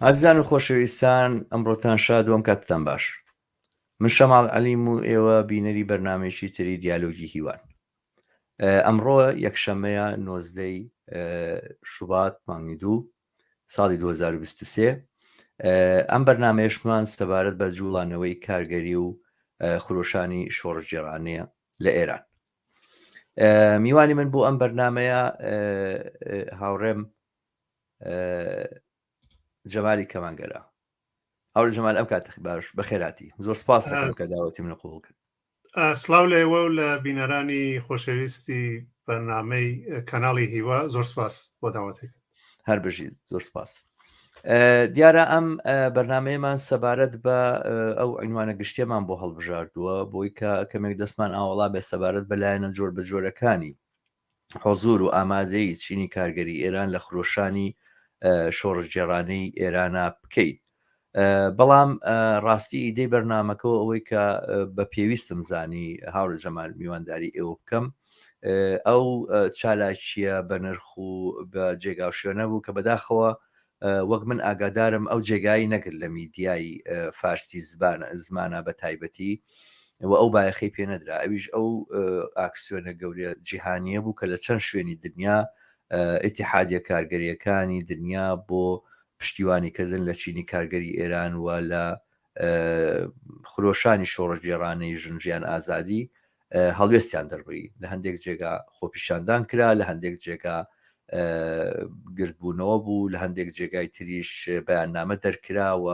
ئازیزان و خۆشەویستان ئەمڕۆتان شاد و ئەم کاتتان باش. من شەماڵ عەلیم و ئێوە بینەری بەرنامەیەکی تری دیالۆگی هیوان. ئەمڕۆ یەکشەممەیە نۆزدەی شوبات مانگی دوو ساڵی 2023 ئەم بەرنمەیەشمان سەبارەت بە جوڵانەوەی کارگەری و خرۆشانی شۆڕشگێڕانەیە لە ئێران. میوانی من بۆ ئەم بەرنمەیە هاوڕێم جەمالی کەمانگەرا هاوڕێ جەمال ئەم کاتە باش بەخێراتی زۆر سپاس دەکەم کە داوەتی منە قبوڵ کرد. سڵاو لە ئێوە و لە بینەرانی خۆشەویستی بەرنامەی کەناڵی هیوا زۆر سپاس بۆ داوەتەکە. هەر بژیت زۆر سپاس. دیارە ئەم بەرنمەیەمان سەبارەت بە ئەو عینوانە گشتیەمان بۆ هەڵبژاردووە بۆی کە کەمێک دەستمان ئاوەڵا بێ سەبارەت بە لایەنە جۆر بە جۆرەکانی حزوور و ئامادەیی چینی کارگەری ئێران لە خرۆشانی شۆڕشگێڕانەی ئێرانە بکەین. بەڵام ڕاستی ئیدەی بەرنامەکەەوە ئەوەی کە بە پێویستم زانی هاوڕێ جەمال میوانداری ئێوە بکەم ئەو چالاکیە بە نرخ و بە جێگاوشوێنە بوو کە بەداخەوە وەک من ئاگادارم ئەو جێگای نەگرت لە میدیای فارسی زبان زمانە بە تایبەتی و ئەو بایەخەی پێ نەدرا ئەویش ئەو ئاکسیۆنە گەورە جیهانیە بوو کە لە چەند شوێنی دنیا ئیتیحادیە کارگەریەکانی دنیا بۆ پشتیوانیکردن لە چینی کارگەری ئێران و لە خرۆشانی شۆڕشگێڕانەی ژن ژیان ئازادی هەڵوێستیان دەربڕی لە هەندێک جێگا خۆپیشاندان کرا لە هەندێک جێگا گردبوونەوە بوو لە هەندێک جێگای تریش بەیاننامە دەرکرا و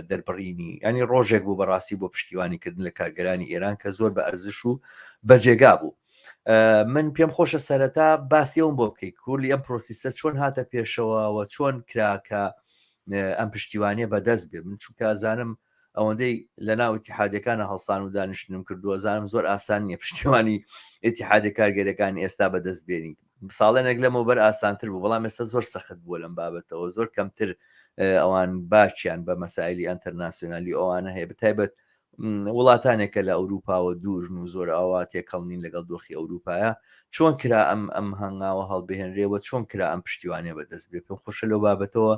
دەربڕینی ینی ڕۆژێک بوو بەڕاستی بۆ پشتیوانی کردن لە کارگەرانی ئێران کە زۆر بە ئەرزش و بەجێگا بوو من پێم خۆشە سەرەتا باسی ئەوم بۆ بکەیت کولی ئەم پرۆسیسە چۆن هاتە پێشەوە و چۆن کرا کە ئەم پشتیوانیە بەدەست بێ من چونکە زانم ئەوەندەی لە ناو ئیتیحادەکانە هەڵسان و دانیشتنم کردووە زانم زۆر ئاسان نییە پشتیوانی ئیتیحادە کارگەرەکان ئێستا بەدەست بێنی ساڵێنێک لەمەوبەر ئاسانتر بوو بەڵام ئێستا زۆر سەخت بووە لەم بابەتەوە زۆر کەمتر ئەوان باکیان بە مەسایلی ئەتەرناسیۆنالی ئەوانە هەیە بەتایبەت وڵاتانێک کە لە ئەوروپاوە دوورن و زۆر ئاوا تێکەڵ نین لەگەڵ دۆخی ئەوروپایە چۆن کرا ئەم ئەم هەنگاوە هەڵبهێنرێ و چۆن کرا ئەم پشتیوانیە بەدەست بێ پێم خۆشە لەو بابەتەوە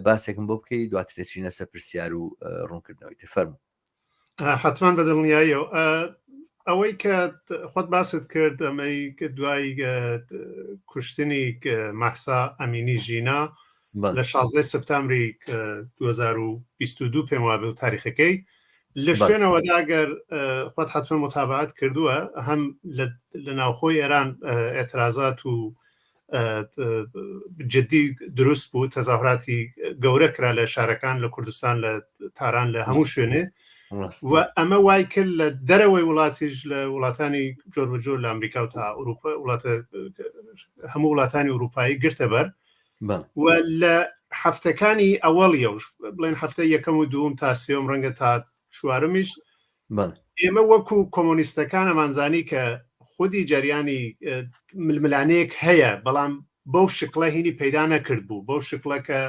باسێکم بۆ بکەی دواتر دەچینە سەر پرسیار و ڕوونکردنەوەی تر فەرموو. حتمما بە دڵنیاییەوە ئەوەی کە خۆت باست کرد ئەمەی کە دوای کوشتنی مەحسا ئەمینی ژینا لە 16 سپتامبری 2022 پێم وابێ و تاریخەکەی لە شوێنەوە ئەگەر خۆت حتمما متابعت کردووە هەم لە ناوخۆی ئێران ئاعترازات و جدی دروست بوو تەزاهراتی گەورە کرا لە شارەکان لە کوردستان لە تاران لە هەموو شوێنێ و ئەمە وای کرد لە دەرەوەی وڵاتیش لە وڵاتانی جۆر بە جۆر لە ئەمریکا و تا ئەوروپا وڵاتە هەموو وڵاتانی ئەوروپایی گرتە بەر و لە هەفتەکانی ئەوەڵیەوە بڵێن هەفتە یەکەم و دووم تا سێم ڕەنگە تا چوارمیش ئێمە وەکو کۆمۆنیستەکان ئەمانزانی کە خودی جەریانی ململانەیەک هەیە بەڵام بەو شکڵە هینی پەیدا نەکرد بوو بەو شکڵە کە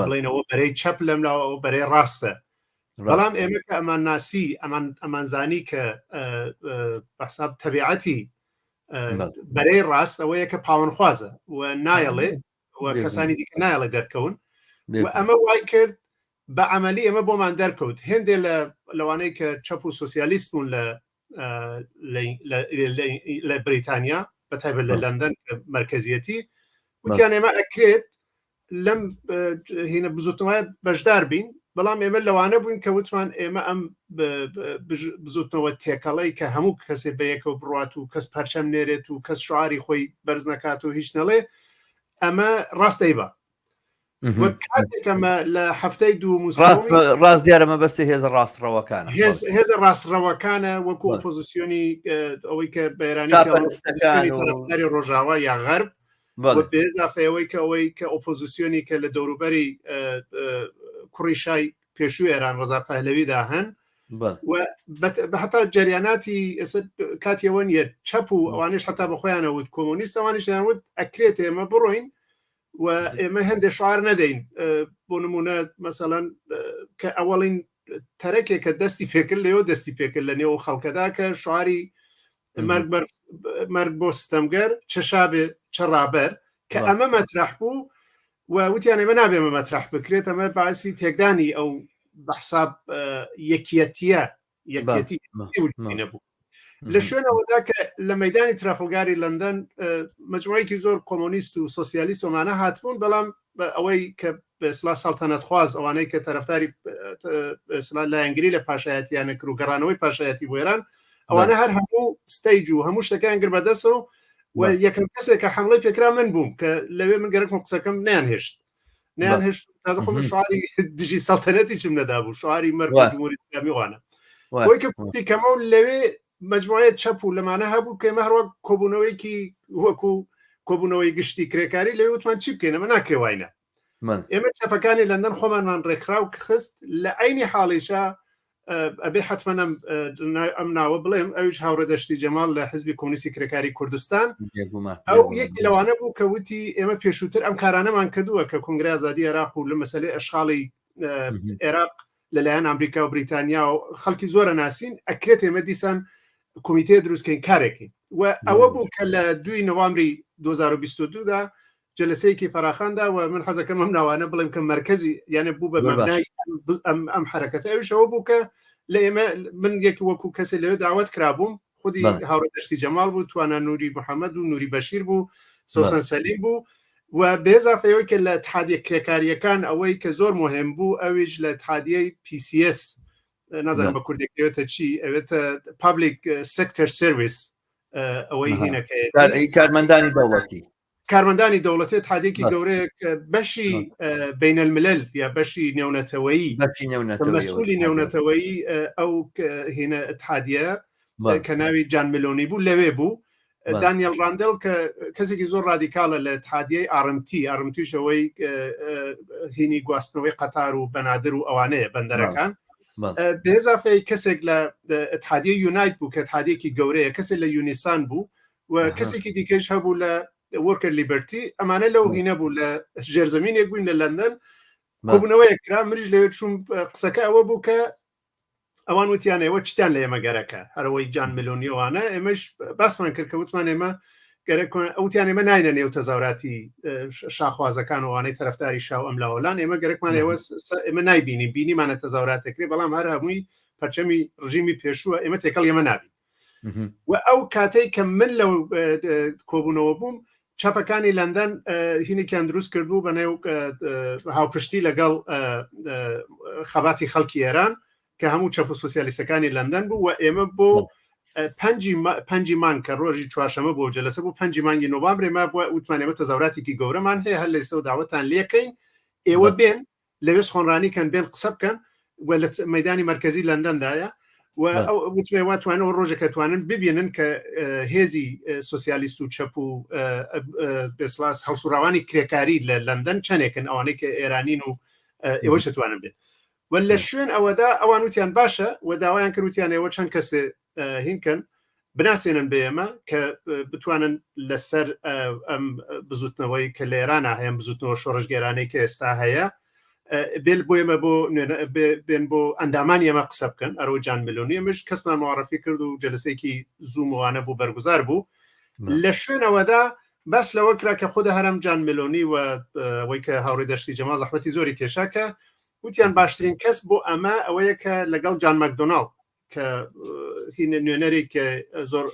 بڵێنەوە بەرەی چەپ لەملاوە ئەو بەرەی ڕاستە بەڵام ئێمە کە ئەمان ناسی ئەمان ئەمانزانی کە بەحساب تەبیعەتی بەرەی ڕاست ئەوەیە کە پاوەنخوازە و نایەڵێ و کەسانی دیکە نایەڵێ دەرکەون و ئەمە وای کرد بە عەمەلی ئەمە بۆمان دەرکەوت هێندێ لە لەوانەی کە چەپ و سوسیالیست بوون لە لە بریتانیا بە تایبەت لە لەندەن مرکزیەتی وتیان ئێمە ئەکرێت لەم هینە بزوتنەوە بەشدار بین بەڵام ئێمە لەوانە بووین کە وتمان ئێمە ئەم بزوتنەوە تێکەڵەی کە هەموو کەسێ بەیەکەوە بڕات و کەس پەرچەم نێرێت و کەس شعاری خۆی بەرز نەکات و هیچ نەڵێ ئەمە ڕاستەی بە کاتێکەمە لە هەفتەی دوو ڕاست دیارە مەبەستی هێزە ڕاستڕەوەکان هێزە ڕاستڕەوەکانە وەکو ئۆپۆزیسیۆنی ئەوەی کە بەێرانی طرفداری ڕۆژاوا یا غەرب بێزافەوەی کە ئەوەی کە ئۆپۆزیسیۆنی کە لە دەوروبەری کوڕی شای پێشوو ئێران ڕەزا پەهلەویدا هەن هەتا جریاناتی ئێستا کاتیەوە نیە چەپ و ئەوانش هەتا بەخۆیانە وت کۆمۆنیست ئەوانیشیان وت ئەکرێت ئێمە بڕۆین و ئێمە هەندێک شعار نەدەین بۆ نمونە مەسەڵەن کە ئەوەڵین تەرەکێک کە دەستی پێکرد لەوە دەستی پێکرد لە نێو خەڵکەدا کە شعاری مەرگ بۆ ستەمگەر چە شابێ چە ڕابەر کە ئەمە مەترح بوو. و وتیان ئێمە نابێ ئەمە مەترح بکرێت ئەمە باسی تێکدانی ئەو بەحساب یەکیەتیە یەکێتی نەبوو لە شوێنەوەدا کە لە مەدانی ترافلگاری لەندەن مجموعەیەکی زۆر کۆمۆنیست و سۆسیالیست ومانە هاتبوون بەڵام ئەوەی کە ئسلا سەڵتەنەت خواز ئەوانەی کە تەرەفتاری ئسلا لایەنگری لە پاشایەتیانە کرد و گەڕانەوەی پاشایەتی بۆ ئێران ئەوانە هەر هەموو stage و هەموو شتەکان گر بەدەستەوە و یەکەم کەسێک کە حملەی پێکرا من بووم کە لەوێ من گەرەکم قسەکەم نیان هێشت نیان هێشت تازە خۆم شعاری دژی سەڵتەنەتیشم نەدابوو شعاری مەرگ جمهوری ئیسلامی وانە بۆی کە کوتی کەمە و لەوێ مجموعەیە چەپ و لەمانە هەبوو کە ئێمە هەروەک کۆبوونەوەیەکی وەکو کۆبوونەوەی گشتی کرێکاری لەوێ وتمان چی بکەین ئەمە ناکرێ واینە ئێمە چەپەکانی لەندەن خۆمانمان ڕێکخراو خست لە عینی حاڵیشا ئەبێ حتمما ئەم ناوە بڵێم ئەوش هاوڕێ دەشتی جەماڵ لە حزبی کۆمۆنیستی کرێکاری کوردستان ئەو یەکی لەوانە بوو کە وتی ئێمە پێشووتر ئەم کارانەمان کردووە کە کۆنگرە ئازادی عێراق و لە مەسلەی ئەشغاڵی عێراق لەلایەن ئەمریکا و بریتانیا و خەڵکی زۆرە ناسین ئەکرێت ئێمە دیسان کۆمیتەیە دروستکەین کارێکین و ئەوە بوو کە لە دوی نوامبری 2022 دا جلسەیەکی فراخاندا و من حەزەکەم ئەم ناوانە بڵێم کە مرکزی یانە بوو بە مەبنای ئەم حرەکەتە ئەویش ئەوە بوو کە لە ئێمە من یەک وەکو کەسێ لەوێ داوت کرابووم خودی هاوڕێ دەشتی جەماڵ بوو توانا نوری محەممەد و نوری بەشیر بوو سۆسەن سەلیم بوو و بێزافەوەی کە لە اتحادیە کرێکاریەکان ئەوەی کە زۆر مهم بوو ئەویش لە اتحادیەی PCS نازانم بە کوردێک ئەوێتە چی ئەوێتە public sector service ئەوەی هینەکەی کارمەندانی دەوڵەتی کارمەندانی دەوڵەتی اتحادێکی گەورەیە بەشی بین الملل یا بەشی نێونەتەوەیی مەسئولی نێونەتەوەیی ئەو هینە اتحادیە کە ناوی جان ملۆنی بوو لەوێ بوو دانیل ڕاندل کە کەسێکی زۆر ڕادیکاڵە لە اتحادیەی ئارمتی ئارمتیشەوەی هینی گواستنەوەی قەتار و بەنادر و ئەوانەیە بەندەرەکان بێزافەی کەسێک لە اتحادیە یونایت بوو کە اتحادێکی گەورەیە کەسێک لە یونیسان بوو و کەسێکی دیکەش هەبوو لە وەرکەر لیبرتی ئەمانە لەو هینە بوو لە ژێرزەمینێک بووین لە لەندەن کۆبوونەوەیەک کرا منیش لەوێ چوون قسەکە ئەوە بوو کە ئەوان وتیان ئێوە چتان لە ئێمە گەرەکە هەرەوەی جان ملۆنیەوانە ئێمەش باسمان کرد کە وتمان ئێمە ئەوتیان ئێمە ناینە نێو تەزاوراتی شاخوازەکان وانەی تەرەفتاری شاو ئەم لاوەلان ئێمە گەرەکمان ئێوە ئێمە نایبینی بینیمانە تەزاورات دەکرێت بەڵام هەر هەمووی پەرچەمی ڕژیمی پێشووە ئێمە تێکەڵ ئێمە نابین و ئەو کاتەی کە من لەو کۆبوونەوە بووم چەپەکانی لەندەن هینێکیان دروست کردبوو بە نێو هاوپشتی لەگەڵ خەباتی خەڵکی ئێران کە هەموو چەپ و سوسیالیستەکانی لەندەن بوو و ئێمە بۆ پەنجی مانگ کە ڕۆژی چوارشەمە بۆ جەلەسە بۆ پەنجی مانگی نۆڤامبرێ ما بووە وتمان ئێمە تەزاوراتێکی گەورەمان هەیە هەر لەسەر داوەتان لێکەین ئێوە بێن لەوێ سخۆنرانی کەن بێن قسە بکەن و لە مەدانی مرکزی لەندەندایە و ئەو وتمێ وا توانەوە ڕۆژێکە توانن ببینن کە هێزی سوسیالیست و چەپ و بێسلاس هەڵسوڕاوانی کرێکاری لە لەندەن چەندێکن ئەوانەی کە ئێرانین و ئێوەش دەتوانن بێن و لە شوێن ئەوەدا ئەوان وتیان باشە و داوایان کرد وتیان ئێوە چەند کەسێ هینکەن بناسێنن بە ئێمە کە بتوانن لەسەر ئەم بزوتنەوەی کە لە ئێرانە هەیە بزوتنەوە شۆڕشگێرانەی کە ئێستا هەیە بێل بۆ ئێمە بۆ بێن بۆ ئەندامانی ئێمە قسە بکەن ئەرۆ جان ملۆنی ئەمش کەسمان معرفی کرد و جلسێکی زوومەوانە بوو بەرگزار بوو لە شوێنەوەدا باس لەوە کرا کە خودە هەرم جان ملۆنی و ئەوەی کە هاوڕێ دەشتی جەما زەحمەتی زۆری کێشا کە وتیان باشترین کەس بۆ ئەمە ئەوەیە کە لەگەڵ جان مەکدۆناڵد کە نوێنەرێک زۆر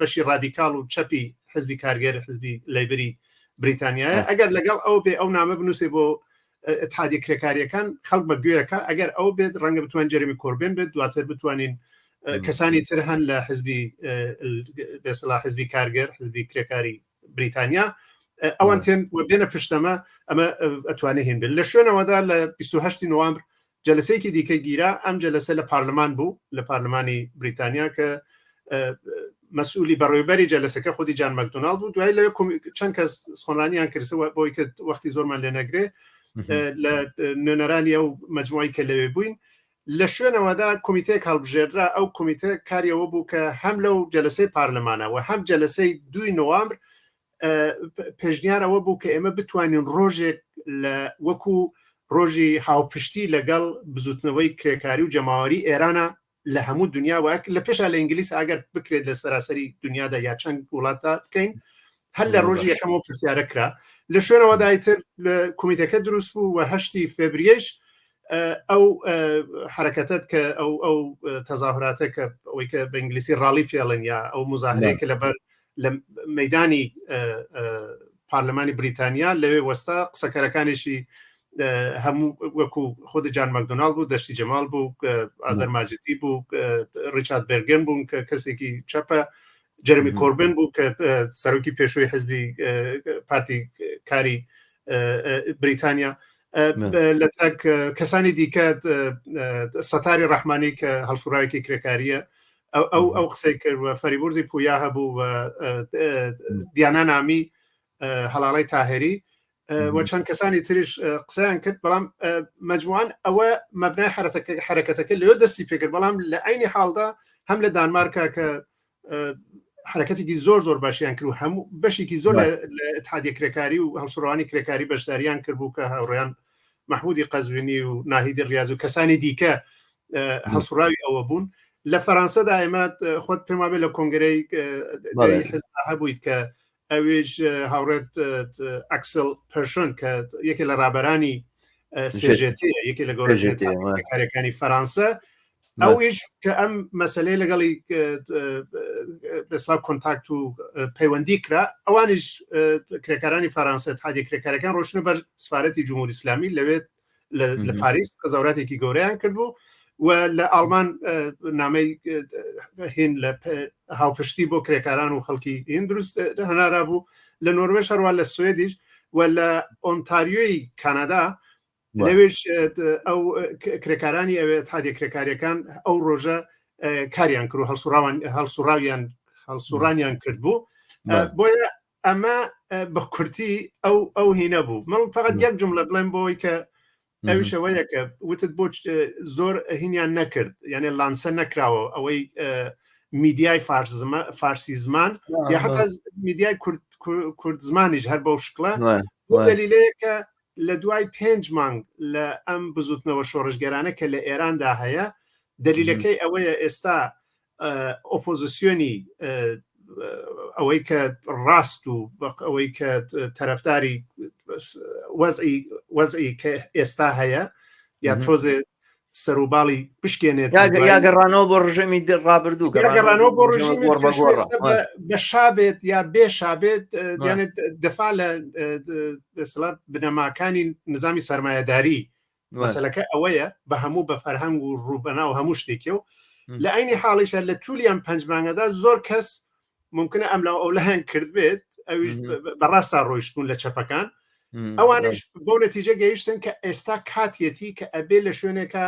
بەشی ڕادیکاڵ و چەپی حزبی کارگەر حزبی لەیبری بریتانیایە ئەگەر لەگەڵ ئەو بێ ئەو نامە بنووسێ بۆ اتحادی کرێکاریەکان خەڵک بە گوێیەکە ئەگەر ئەو بێت ڕەنگە بتوان جەرمی کۆربێن بێت دواتر بتوانین کەسانی تر هەن لە حزبی بێسڵا حزبی کارگەر حزبی کرێکاری بریتانیا ئەوان تێن و بێنە پشتەمە ئەمە ئەتوانێت هێن بێت لە شوێنەوەدا لە 28 نوامبر جەلسەیەکی دیکە گیرا ئەم جەلسە لە پارلمان بوو لە پارلمانی بریتانیا کە مەسئولی بەڕێوبەری جەلسەکە خودی جان مەکدۆناڵد بوو دوای لە چەند کەس سخۆنرانیان کردەوە بۆی کە وەختی زۆرمان لێ نەگرێ لە نوێنەرانی ئەو مجموعی کە لەوێ بووین لە شوێنەوەدا کۆمیتەیەک هەڵبژێردرا ئەو کۆمیتە کاریەوە بوو کە هەم لەو جەلسەی پارلمانە و هەم جەلسەی دوی نوامبر پێشنیار ئەوە بوو کە ئێمە بتوانین ڕۆژێک لە وەکو ڕۆژی هاوپشتی لەگەڵ بزوتنەوەی کرێکاری و جەماوەری ئێرانە لە هەموو دنیا وەک لە پێشا لە ئینگلیس ئەگەر بکرێت لە سەراسەری دنیادا یا چەند وڵاتدا بکەین. هەر لە ڕۆژی یەکەمەوە پرسیارە کرا لە شوێنەوە دایتر لە کۆمیتەکە دروست بوو و هەشتی فێبریەش ئەو حرەکەتت کە ئەو ئەو تەزاهراتە کە ئەوەی کە بە ئینگلیسی ڕاڵی پێڵن یا ئەو مزاهرەیە کە لەبەر لە مەدانی پارلمانی بریتانیا لەوێ وەستا قسەکەرەکانیشی هەموو وەکو خودی جان مەکدۆناڵ بوو دەشتی جەماڵ بوو ئازەر ماجدی بوو ڕیچارد بێرگن بوون کە کەسێکی چەپە جەرمی کۆربن بوو کە سەرۆکی پێشووی حزبی پارتی کاری بریتانیا لە تاک کەسانی دیکە سەتاری ڕەحمانی کە هەڵسوڕاوێکی کرێکاریە ئەو ئەو ئەو قسەی کرد و فەریبورزی پویا هەبوو و دیانا نامی هەڵاڵی تاهری و چەند کەسانی تریش قسەیان کرد بەڵام مجموعان ئەوە مەبنای حرەکەتەکە لەوێ دەستی پێکرد بەڵام لە عینی حاڵدا هەم لە دانمارکا کە حرەکەتێکی زۆر زۆر باشیان کرد و هەموو بەشێکی زۆر لە اتحادیە کرێکاری و هەڵسوڕانی کرێکاری بەشداریان کرد بوو کە هاوڕێیان محمودی قەزوینی و ناهیدی ڕاز و کەسانی دیکە هەڵسوڕاوی ئەوە بوون لە فەرانسەدا ئێمە خۆت پێم وابێ لە کۆنگرەی حزب هەبوویت کە ئەویش هاوڕێت ئەکسل پەرشن کە یەکێ لە ڕابەرانی سێژێتی یەکێ لە گەورەکارەکانی فەرانسە ئەویش کە ئەم مەسلەی لەگەڵی بەسلا contact و پەیوەندی کرا ئەوانیش کرێکارانی فەرانسە اتحادی کرێکارەکان ڕۆشنە بەر سفارەتی جمهوری ئیسلامی لەوێت لە پاریس تەزاوراتێکی گەورەیان کردبوو و لە ئاڵمان نامەی هین لە هاوپشتی بۆ کرێکاران و خەڵکی هین دروست هەنارا بوو لە نۆروێژ هەروە لە سوێدیش و لە ئۆنتاریۆی کانادا لەوێش ئەو کرێکارانی ئەوێ اتحادیە کرێکاریەکان ئەو ڕۆژە کاریان کرد و هەڵسوڕاوان هەڵسوڕاویان هەڵسوڕانیان کرد بوو بۆیە ئەمە بە کورتی ئەو ئەو هینە بوو من فقط یەک جملە بڵێم بۆی کە ئەویشەوەیە کە وتت بۆ زۆر هینیان نەکرد یانێ لانسە نەکراوە ئەوەی میدیای فارسی زمان یا حتا میدیای کورد زمانیش هەر بەو شکڵە بۆ دەلیلەیە کە لە دوای پێنج مانگ لە ئەم بزوتنەوە شۆڕشگەرانە کە لە ئێراندا هەیە دەلیلەکەی ئەوەیە ئێستا ئۆپۆزیسیۆنی ئەوەی کە ڕاست و ئەوەی کە تەرەفداری وەزعی وەزعی کە ئێستا هەیە یا تۆزێ سەروباڵی بشکێنێت یا گەڕانەوە بۆ ڕژێمی ڕابردوو گەڕانەوە بۆ ڕژێمی بە شابێت یا بێ شابێت یانێت دفاع لە بنەماکانی نظامی سرمایهداری مەسەلەکە ئەوەیە بە هەموو بە فەرهەنگ و ڕووبەنا و هەموو شتێکی و لە عینی حاڵیشە لە تولیان پەنج مانگەدا زۆر کەس ممکنە ئەم لاو ئەو لەهەن کرد بێت ئەویش بەڕاستا ڕۆیشتبوون لە چەپەکان ئەوانش بۆ نەتیجە گەیشتن کە ئێستا کاتیەتی کە ئەبێ لە شوێنێکە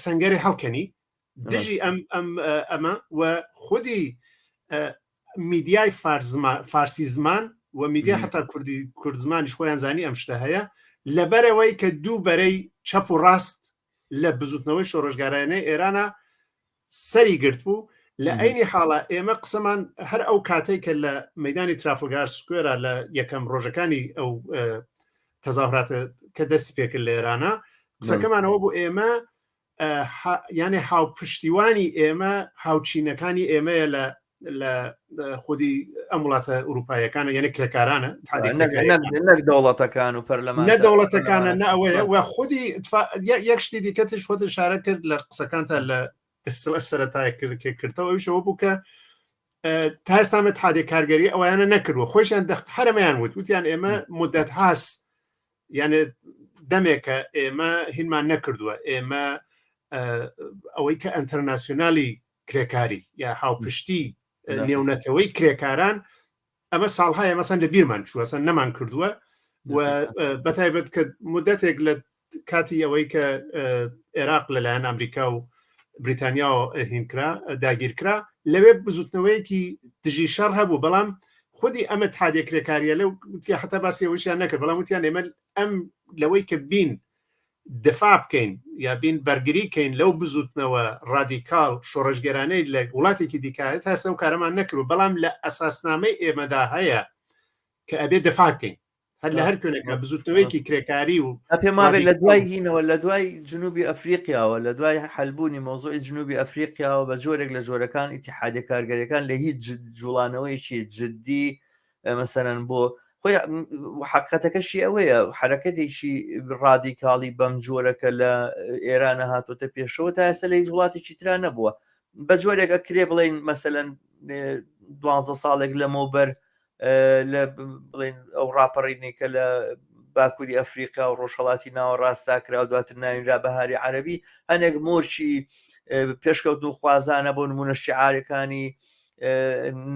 سنگەری هەڵکەنی دژی ئەم ئەم ئەمە و خودی میدیای فارسی زمان و میدیا حتا کوردی کوردزمانیش خۆیان زانی ئەم شتە هەیە لەبەرەوەی کە دوو بەرەی چەپ و ڕاست لە بزوتنەوەی شۆڕشگارانەی ئێرانە سەری گرت بوو لە عینی حاڵە ئێمە قسەمان هەر ئەو کاتێک کە لە مەدانی ترافلگار سکوێرا لە یەکەم ڕۆژەکانی ئەو تەزاهراتە کە دەستی پێکرد لە ئێرانە قسەکەمانەوە بۆ ئێمە یانێ هاوپشتیوانی ئێمە هاوچینەکانی ئێمەیە لە لە خودی ئەم وڵاتە ئەوروپایەکانە یعنی کرێکارانە نەک دەوڵەتەکان و پەرلەمان نە دەوڵەتەکانە نە ئەوەیە و خودی یەک شتی دیکەتیش خۆت شارە کرد لە قسەکانتا لە سەرەتای کرد کردەوە ئەویشەوە بوو کە تا ئێستا اتحادی کارگەری ئەویانە نەکردووە خۆشیان هەرەمەیان وت وتیان ئێمە مدت هاست یانێ دەمێکە ئێمە هینمان نەکردووە ئێمە ئەوەی کە ئەتەرناسیۆنالی کرێکاری یا هاوپشتی نێونەتەوەی کرێکاران ئەمە ساڵهای مەسەن لە بیرمان چووەسە نەمان کردووە و بەتایبەت کە مدەتێک لە کاتی ئەوەی کە عێراق لەلایەن ئەمریکا و بریتانیاوە هینکرا داگیرکرا لەوێ بزوتنەوەیەکی دژی شەڕ هەبوو بەڵام خودی ئەمە تادێ کرێکاریە لەو وتیا حتا باسی ئەوەشیان نەکرد بەڵام وتیان ئێمە ئەم لەوەی کە بین دفاع بکەین یا بین بەرگری کەین لەو بزوتنەوە ڕادیکاڵ شۆڕشگێرانەی لە وڵاتێکی دیکە تا ئێستا ئەو کارەمان نەکرد بەڵام لە ئەساسنامەی ئێمەدا هەیە کە ئەبێ دفاع بکەین. هەر لە هەر کوێنێکە بزوتنەوەیەکی کرێکاری و پێم وابێت لە دوای هینەوە لە دوای جنوبی ئەفریقیاوە لە دوای حلبوونی مۆزۆی جنوبی ئەفریقیاوە بە جۆرێک لە جۆرەکان ئیتحادە کارگەرەکان لە هیچ جوڵانەوەیەکی جددی مەسەرەن بۆ خۆی حقەتەکەشی ئەوەیە حرەکەتێکی ڕادیکاڵی بەم جۆرە کە لە ئێرانە هاتۆتە پێشەوە تا ئێستا لە هیچ وڵاتێکی ترا نەبووە بە جۆرێک ئەکرێ بڵین مەسەلەن دوانزە ساڵێک لەمەوبەر لە بڵێن ئەو ڕاپەڕینەی کە لە باکووری ئەفریقا و ڕۆژهڵاتی ناوەڕاستا کرا و دواتر ناوینرا بەهاری عەربی هەنێک مۆرچی پێشکەوتن و خوازانە بۆ نمونە شعارەکانی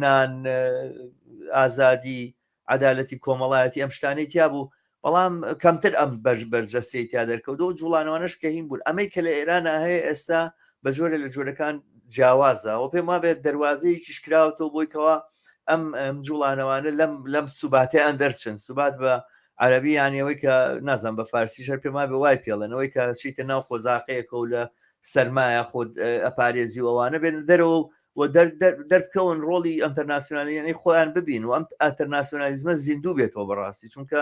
نان ئازادی عدالەتی کۆمەڵایەتی ئەم شتانەی تیا بوو بەڵام کەمتر ئەم بەر بەرجەستەی تیا دەرکەوت و جوڵانەوانەش کە هین بوون ئەمەی کە لە ئێرانە هەیە ئێستا بە جۆرە لە جۆرەکان جیاوازە و پێم وابێت دەواازەیەکیش کراوەتەوە بۆی کەوا ئەم ئەم جوڵانەوانە لەم لەم سوباتیان دەرچن سوبات بە عەربی یانەوەی کە نازان بە فارسی شەر پێم وابێ وای پێڵێنەوەی کە چیتە ناو قۆزاقەیەکە و لە سەرمایە خۆت ئەپارێزی و ئەوانە بێن دەرەوە و دەربکەون ڕۆڵی ئەتەرناسیۆنالیانی خۆیان ببین و ئەم ئەتەرناسیۆنالیزمە زیندوو بێتەوە بەڕاستی چونکە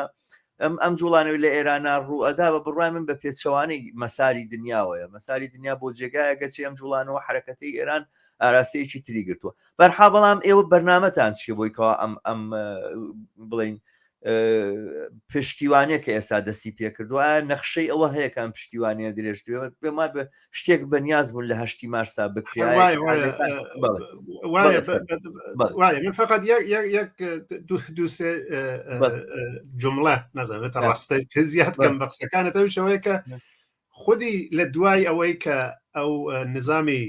ئەم ئەم جوڵانەوەی لە ئێرانە ڕوو ئەدا بە بڕای من بە پێچەوانەی مەساری دنیاوەیە مەساری دنیا بۆ جێگایە گەچی ئەم جوڵانەوە حرەکەتەی ئێران ئاراستەیەکی تری گرتووە بەرحا بەڵام ئێوە بەرنامەتان چیە بۆی کەوا ئەم ئەم بڵین پشتیوانیە کە ئێستا دەستی پێکردووە ئایا نەخشەی ئەوە هەیە کە ئەم پشتیوانیە درێژ بێت پێم وابێ شتێک بەنیاز بوون لە هەشتی مارسا بکرێت وایە من فقط یەک دوو سێ جملە نازانێتە ڕاستە زیاد کەم بە قسەکانت ئەویش ئەوەیە کە خودی لە دوای ئەوەی کە ئەو نظامی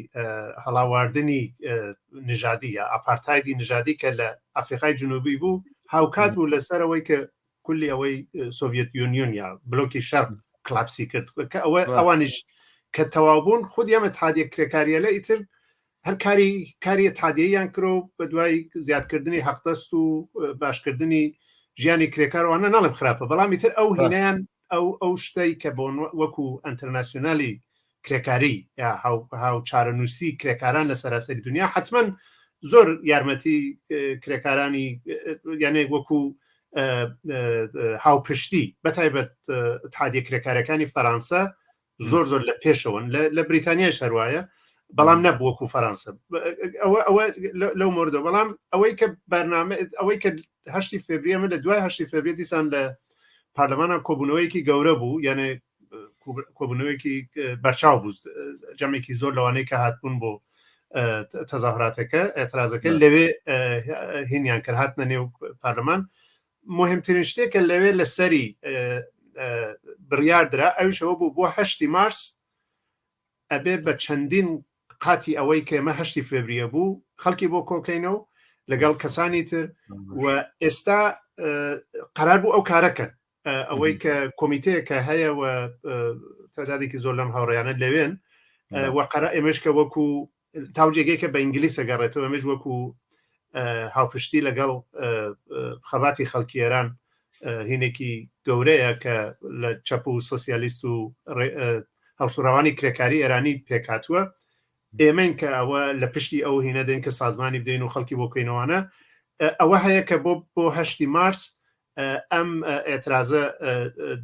هەڵاواردنی نژادی یا ئاپارتایدی نژادی کە لە ئەفریقای جنوبی بوو هاوکات بوو لەسەر ئەوەی کە کولی ئەوەی سۆڤێت یونیۆن یا بلۆکی شەرق کلاپسی کرد کە ئەوە ئەوانیش کە تەواو بوون خودی ئەمە تادیە کرێکاریە لە ئیتر هەر کاری کاری تادیەیان کرۆ بە دوای زیادکردنی حەقدەست و باشکردنی ژیانی کرێکاروانە ناڵم خراپە بەڵام ئیتر ئەو هینیان ئەو ئەو شتەی کە بۆ وەکو ئەنتەرناسیۆنالی کرێکاری یا هاو هاو چارەنووسی کرێکاران لە سەراسەری دنیا حتمما زۆر یارمەتی کرێکارانی یانێک وەکو هاوپشتی بەتایبەت تادیە کرێکارەکانی فەرانسە زۆر زۆر لە پێشەوەن لە بریتانیاش هەروایە بەڵام نەبوو وەکو فەرانسە ئەوە ئەوە لەو مردە بەڵام ئەوەی کە بەرنامە ئەوەی کە هەشتی فێبریە من لە دوای هەشتی فێبریە دیسان لە پەرلەمانە کۆبوونەوەیەکی گەورە بوو یانێ کۆبوونەوەیەکی بەرچاو بوو جەمێکی زۆر لەوانەیە کە هاتبوون بۆ تەزاهراتەکە ئەترازەکە لەوێ هینیان کرد هاتنە نێو پەرلەمان مهمترین شتێکە لەوێ لەسەری بڕیار درا ئەویشەوە بوو بۆ هەشتی مارس ئەبێ بە چەندین قاتی ئەوەی کە ئێمە هەشتی فێبریە بوو خەڵکی بۆ کۆکەینەوە لەگەڵ کەسانی تر و ئێستا قرار بوو ئەو کارەکەن ئەوەی کە کۆمیتەیەکە هەیە و تەدادێکی زۆر لەم هاوڕیانە لەوێن و قەرە ئێمەش کە وەکو تاو جێگەی کە بە ئینگلیس ئەگەڕێتەوە ئەمەش وەکو هاوپشتی لەگەڵ خەباتی خەڵکی ئێران هینێکی گەورەیە کە لە چەپ و سۆسیالیست و هەڵسوڕاوانی کرێکاری ئێرانی پێکهاتووە ئێمەین کە ئەوە لە پشتی ئەو هینە دێن کە سازمانی بدەین و خەڵکی بۆ کەینەوانە ئەوە هەیە کە بۆ بۆ هەشتی مارس ئەم ئێترازە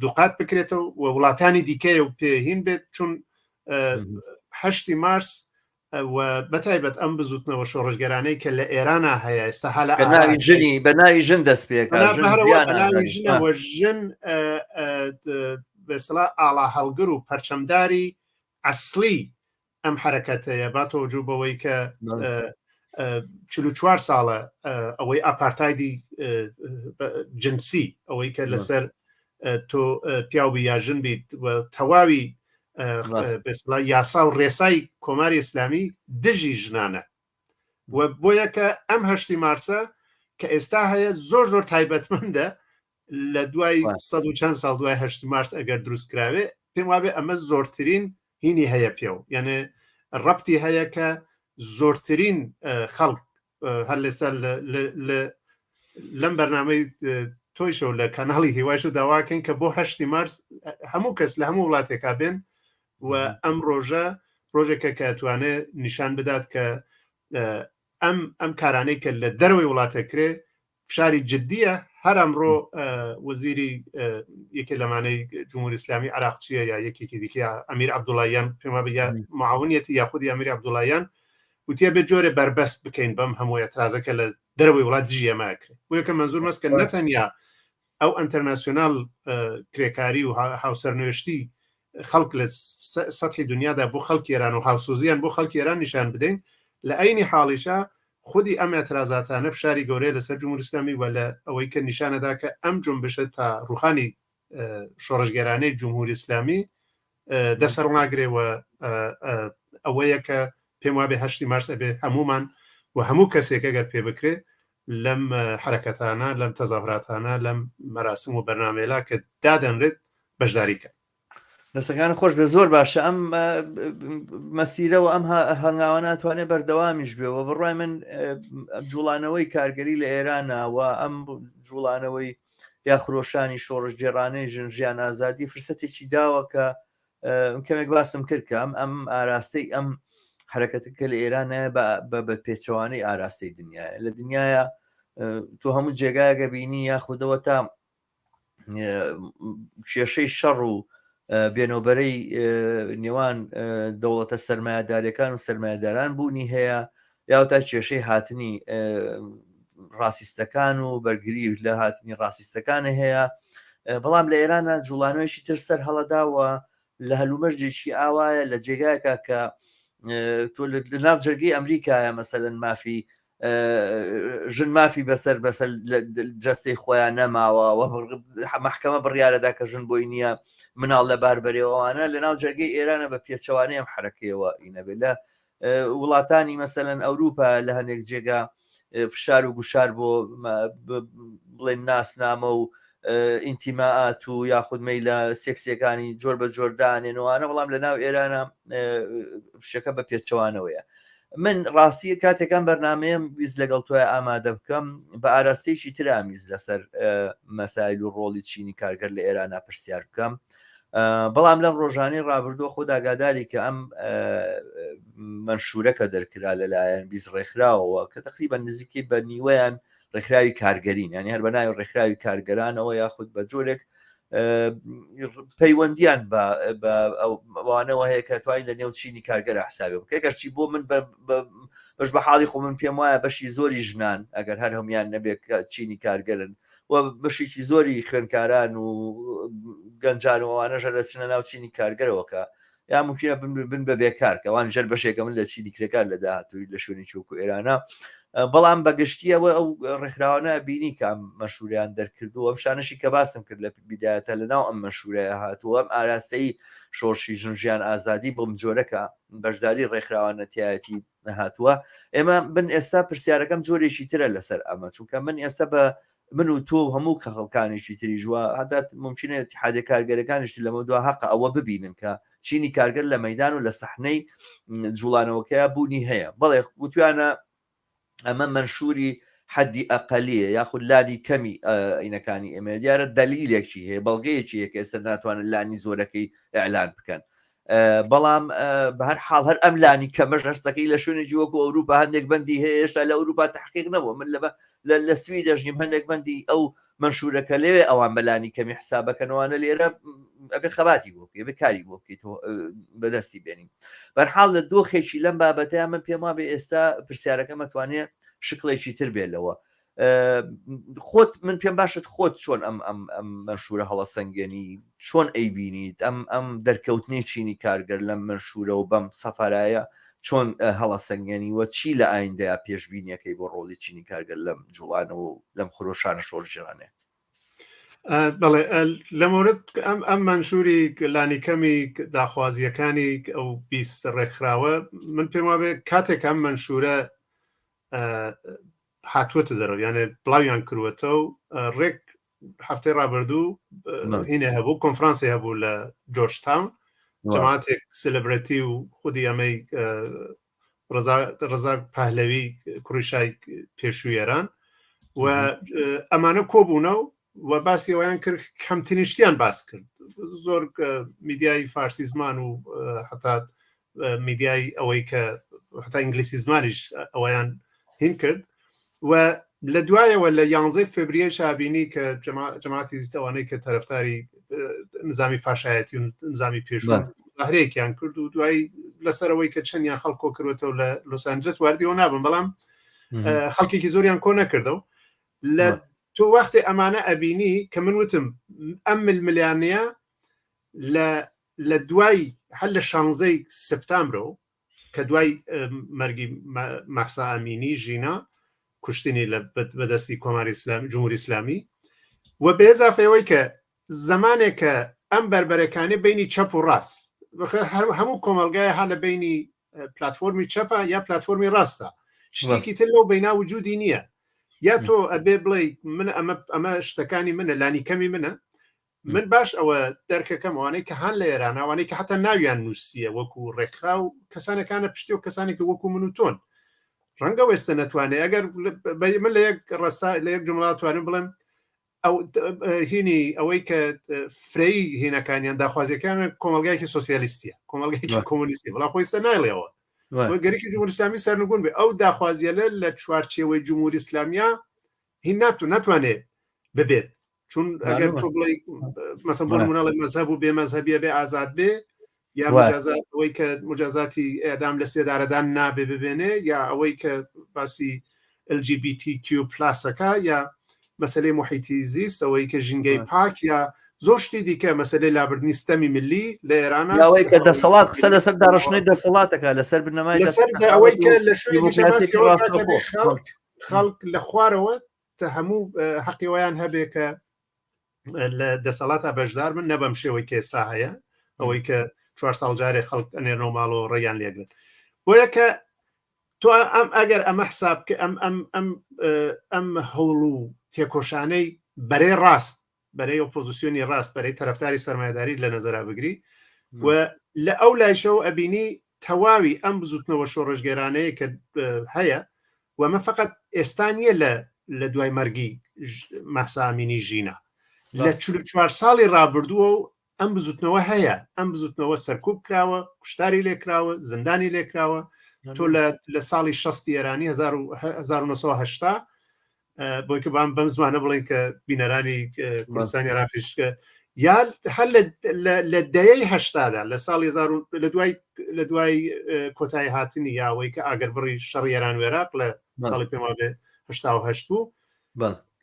دووقات بکرێتەوە و وڵاتانی دیکەیە و پێهین بێت چون هەشتی مارس و بەتایبەت ئەم بزوتنەوە شۆڕشگەرانەی کە لە ئێرانە هەیە ئێستا هەلا ناوی ژنی بە ناوی ژن دەست پێکە ژنەوە ژن بەسڵا ئاڵا هەڵگر و پەرچەمداری ئەسلی ئەم حەرەکەتەیە با تەوەجوه بەوەی کە 44 ساڵە ئەوەی ئاپارتایدی جنسی ئەوەی کە لەسەر تۆ پیاو بی یا ژن بیت و تەواوی بەسڵا یاسا و ڕێسای کۆماری ئیسلامی دژی ژنانە و بۆیە کە ئەم هەشتی مارسە کە ئێستا هەیە زۆر زۆر تایبەتمەندە لە دوای سەد و چەند ساڵ دوای هەشتی مارس ئەگەر دروست کراوێ پێم وابێ ئەمە زۆرترین هینی هەیە پێو یانێ ڕەبتی هەیە کە زۆرترین خەڵک هەر لەسەر لەم بەرنمەی تۆیشەوە لە کەناڵی هیوایش و داواکەین کە بۆ هەشتی مارس هەموو کەس لە هەموو وڵاتێکا بێن و ئەم ڕۆژە ڕۆژێکە کە توانێت نیشان بدات کە ئەم ئەم کارانەی کە لە دەرەوەی وڵاتە کرێ فشاری جدیە هەر ئەمڕۆ وەزیری یەکێ لەمانەی جمهوری ئیسلامی عراقچیە یا یەکێکی دیکە ئەمیر عەبدوڵایان پێم وابێ یا معاونیەتی یا خودی ئەمیر عەبدوڵایان وتیە بێ جۆرێ بەربەست بکەین بەم هەموو اعتراضەکە لە دەرەوەی وڵات دژی ئێمە ئەکرێ. بۆ یەکە مەنزور مەس کە نەتەنیا ئەو ئەنتەرناسیۆنال کرێکاری و هاوسەرنوێشتی خەڵک لە سەتحی دنیادا بۆ خەڵکی ئێران و هاوسۆزیان بۆ خەڵکی ئێران نیشان بدەین، لە عەینی حاڵیشا خودی ئەم ئێعترازاتانە فشاری گەورەیە لەسەر جمهوری ئیسلامی و لە ئەوەی کە نیشانەدا کە ئەم جونبشە تا ڕوخانی شۆڕشگێرانەی جمهوری ئیسلامی دەست هەڵناگرێ و ئەوەیە کە پێم وابێ هەشتی مارس ئەبێ هەمومان و هەموو کەسێک ئەگەر پێ بکرێ لەم حرەکەتانە لەم تەزاهراتانە لەم مەراسم و بەرنامەیەلا کە دادەنرێت بەشداری کەن. دەستەکان خۆش بێ زۆر باشە ئەم مەسیرەوە ئەم هەنگاوە ناتوانێت بەردەوامیش بێ و بڕای من جوڵانەوەی کارگەری لە ئێرانە و ئەم جوڵانەوەی یا خرۆشانی شۆڕشگێڕانەی ژن ژیان ئازادی فرسەتێکی داوە کە کەمێک باسم کرد کە ئەم ئەم ئاراستەی ئەم حرەکەتەکە لە ئێرانە بە پێچەوانەی ئاراستەی دنیاە لە دنیاە تۆ هەموو جێگایەکە بینی یاخودەوە تا کێشەی شەڕ و بێنەوبەرەی نێوان دەوڵەتە سەرمایەدارەکان و سەرمایەداران بوونی هەیە یاوە تا کێشەی هاتنی ڕاستیستەکان و بەرگری لە هاتنی ڕاستیستەکان هەیە بەڵام لە ئێرانە جوڵانەوەیکی تر سەر هەڵەداوە لە هەلومەرجێکی ئاوایە لە جێگایەکە کە تۆ لە ناو جەرگەی ئەمریکایە مەسەلەن مافی ژن مافی بەسەر بەسەر جەستەی خۆیان نەماوە و مەحکەمە بڕیارەدا کە ژن بۆی نییە مناڵ لە بار بەرێوانە لە ناو جەرگەی ئێرانە بە پێچەوانەی ئەم حرەکەیەوە ئینەبێ لە وڵاتانی مەسەلەن ئەوروپا لە هەندێک جێگا فشار و گوشار بۆ بڵێن ناسنامە و ئینتیماعات و یاخود مەیلە سێکسیەکانی جۆر بە جۆردانێنەوەوانە بەڵام لە ناو ئێرانە شەکە بە پێچەوانەوەیە من ڕاستی کاتێکان بەرنمەیەم ویست لەگەڵ تۆی ئامادە بکەم بە ئاراستەیەکی ترامیز لەسەر مەسایل و ڕۆڵی چینی کارگەر لە ئێرانە پرسیار بکەم بەڵام لەم ڕۆژانەی ڕابردووە خۆ ئاگاداری کە ئەم مەنشورە کە دەرکرا لەلایەن 20 ڕێکخراوەوە کە تقریبا نزیکەی بە نیوەیان ڕێکخراوی کارگەرین ینی هەر بە ناوی ڕێکخراوی کارگەرانەوە یاخود بە جۆرێک پەیوەندیان بە ئەوانەوە هەیە کە توانین لە نێو چینی کارگەرە حسابێ بکە گەرچی بۆ من بەش بە حاڵی خۆ من پێم وایە بەشی زۆری ژنان ئەگەر هەر هەمویان نەبێت چینی کارگەرن و بەشێکی زۆری خوێنکاران و گەنجان و ئەوانەش هەر دەچنە ناو چینی کارگەرەوە کە یا ممکنە بن بن بە بێکار کە ئەوان ژەر بەشێکە من لە چینی کرێکار لە داهاتووی لە شوێنێکی وەکو ئێرانە بەڵام بەگشتیەوە ئەو ڕێکخراوانە بینی کە ئەم مەشوریان دەرکردو ئەم شانشی کە باسم کرد لە بیدایەتە لە ناو ئەم مەشورەیە هاتووە ئەم ئاراستەی شۆڕشی ژن ژیان ئازادی بەم جۆرە کە بەشداری ڕێکخراوانە تایەتی هاتووە ئێمە من ئێستا پرسیارەکەم جۆرێکی ترە لەسەر ئەمە چونکە من ئێستا بە من و تۆ و هەموو کە خەڵکانێکی تریش وە هەتا ممکنە اتحادی کارگەرەکانیش لەمە دوا حەقە ئەوە ببینن کە چینی کارگەر لە مەدان و لە سەحنەی جوڵانەوەکەیا بوونی هەیە بەڵێ وتویانە ئەمە مەنشوری حەدی ئەقەلیە یاخود لانی کەمی ئینەکانی ئێمە دیارە دەلیلێکی هەیە بەڵگەیەکی هەیە کە ئێستا ناتوانن لانی زۆرەکەی ئەعلان بکەن بەڵام بە هەر حاڵ هەر ئەم لانی کەمەش هەستەکەی لە شوێنێکی وەکو ئەوروپا هەندێک بەندی هەیە هێشتا لە ئەوروپا تحقیق نەبووە من لە سوی دەژیم هەندێک بەندی ئەو منشورەکە لەوێ ئەوان بەلانی کەمی حسابەکەنەوانە لێرە ئەبێ خەباتی بۆ بکەی بێ کاری بۆ بکەیت بەدەستی بێنین بەرحاڵ لە دۆخێکی لەم بابەتەیە من پێم وابێ ئێستا پرسیارەکەم ئەتوانێ شکڵێکی تر بێ لەوە خۆت من پێم باشت خۆت چۆن ئەم ئەم ئەم منشورە هەڵەسەنگێنی چۆن ئەیبینیت ئەم ئەم دەرکەوتنی چینی کارگەر لەم منشورە و بەم سەفەرایە چۆن هەڵەسەنگێنی و چی لە ئایندەیا پێشبینیەکەی بۆ ڕۆڵی چینی کارگەر لەم جوڵانەوە و لەم خرۆشانە شۆڕشگێڕانەیە؟ بەڵێ لە مورد ئەم ئەم مەنشوری لانیکەمی داخوازیەکانی ئەو 20 ڕێکخراوە من پێم وابێ کاتێک ئەم مەنشورە هاتووەتە دەرەوە یانێ بڵاویان کردوەتەوە ڕێک هەفتەی ڕابردوو هینێ هەبوو کۆنفرانسی هەبوو لە جۆرج تاون جەماعەتێک سلبرەتی و خودی ئەمەی ڕزا پەهلەوی کوڕی شای پێشووی ئێران و ئەمانە کۆبوونەوە و باسی ئەویان کرد کەمترین شتیان باس کرد زۆر میدیای فارسی زمان و حتا میدیای ئەوەی کە حتا ئینگلیسی زمانیش ئەویان هین کرد و لە دوایەوە لە یانزەی فبریە شابینی کە جەماعەتی ئەوانەی کە تەرەفتاری نظامی پاشایەتی و نظامی پێشوو هەرێکیان کرد و دوای لەسەرەوەی کە چەندیان خەڵک کۆ کردوەوە لە لۆس ئەنجلس واردیەوە نابم بەڵام خەڵکێکی زۆریان کۆ نەکردەوە لە تۆ وەختێ ئەمانە ئەبینی کە من وتم ئەم ململانەیە لە لە دوای هەر لە شانزەی سپتامبرەوە کە دوای مەرگی مەحسا ئەمینی ژینا کوشتنی لە بەدەستی کۆماری ئیسلامی جمهوری ئیسلامی و بێزافەوەی کە زمانێک کە ئەم بەربەرەکانی بینی چەپ و ڕاست هەموو کۆمەلگای ها لە بینی پلتفۆرمی چەپە یا پلتفۆرمی ڕاستە شتێکی تر لەو بینا وجودی نییە یا تۆ ئەبێ بڵێ من ئەمە ئەمە شتەکانی منە لانی کەمی منە من باش ئەوە دەرکەکەم ئەوانەی کە هەن لە ئێران ئەوانەی کە حتا ناویان نووسیە وەکو ڕێکخراو کەسانەکانە پشتی و کەسانێکی وەکو من و تۆن ڕەنگە وێستە نەتوانێت ئەگەر من لە یەک ڕستا لە یەک جمڵا توانم بڵێم ئەو هینی ئەوەی کە فرەی هینەکانیان داخوازیەکان کۆمەلگایکی سوسیالیستیە کۆمەلگایکی کۆمۆنیستی بەڵام خۆی ئێستا نایڵێەوە گەرێکی جمهوری ئیسلامی سەرنگون بێ ئەو داخوازیەلە لە چوارچێوەی جمهوری ئیسلامیە هین ناتو ناتوانێت ببێت چون ئەگەر تۆ بڵێ مەسە بۆ مناڵی مەزهب و بێ مەزهبیە بێ ئازاد بێ یا مجازات ئەوەی کە مجازاتی ئەدام لە سێدارەدان نابێ ببێنێ یا ئەوەی کە باسی LGBTQ پلاسەکە یا مەسلەی محیتی زیست ئەوەی کە ژینگەی پاک یا زۆر شتی دیکە مەسلەی لابردنی ستەمی ملی لە ئێران ئەوەی کە دەسەڵات قسە لەسەر داڕشتنی دەسەڵاتەکە لەسەر بنەمای لەسەر ئەوەی کە لە شوێنی خەڵک خەڵک لە خوارەوە تا هەموو حەقی ویان هەبێ کە لە دەسەڵاتە بەشدار من نەبەم شێوەی کە ئێستا هەیە ئەوەی کە چوار ساڵ جارێ خەڵک ئەنێرنەوە ماڵەوە ڕێیان لێگرن بۆیە کە تۆ ئەم ئەگەر ئەمە حساب کە ئەم ئەم ئەم ئەم هەوڵ و تێکۆشانەی بەرەی ڕاست بەرەی ئۆپۆزیسیۆنی ڕاست بەرەی تەرەفتاری سەرمایەداری لە نەزەرا بگری و لە ئەو لایشەوە ئەبینی تەواوی ئەم بزوتنەوە شۆڕشگێرانەیە کە هەیە و ئەمە فقط ئێستا نییە لە لە دوای مەرگی مەهسا ئەمینی ژینا لە 44 ساڵی ڕابردووە و ئەم بزوتنەوە هەیە ئەم بزوتنەوە سەرکوب کراوە کوشتاری لێکراوە زیندانی لێکراوە تۆ لە ساڵی 60 ئێرانی 1970 بۆی کە بام بەم زمانە بڵێن کە بینەرانی کوردستانی عێراقیش یا هەر لە دەیەی هەشتادا لە ساڵی لە دوای لە دوای کۆتایی هاتنی یاوەی کە ئاگربڕی شەڕی ئێران و عێراق لە ساڵی پێم وابێ هەشتا و هەشت بوو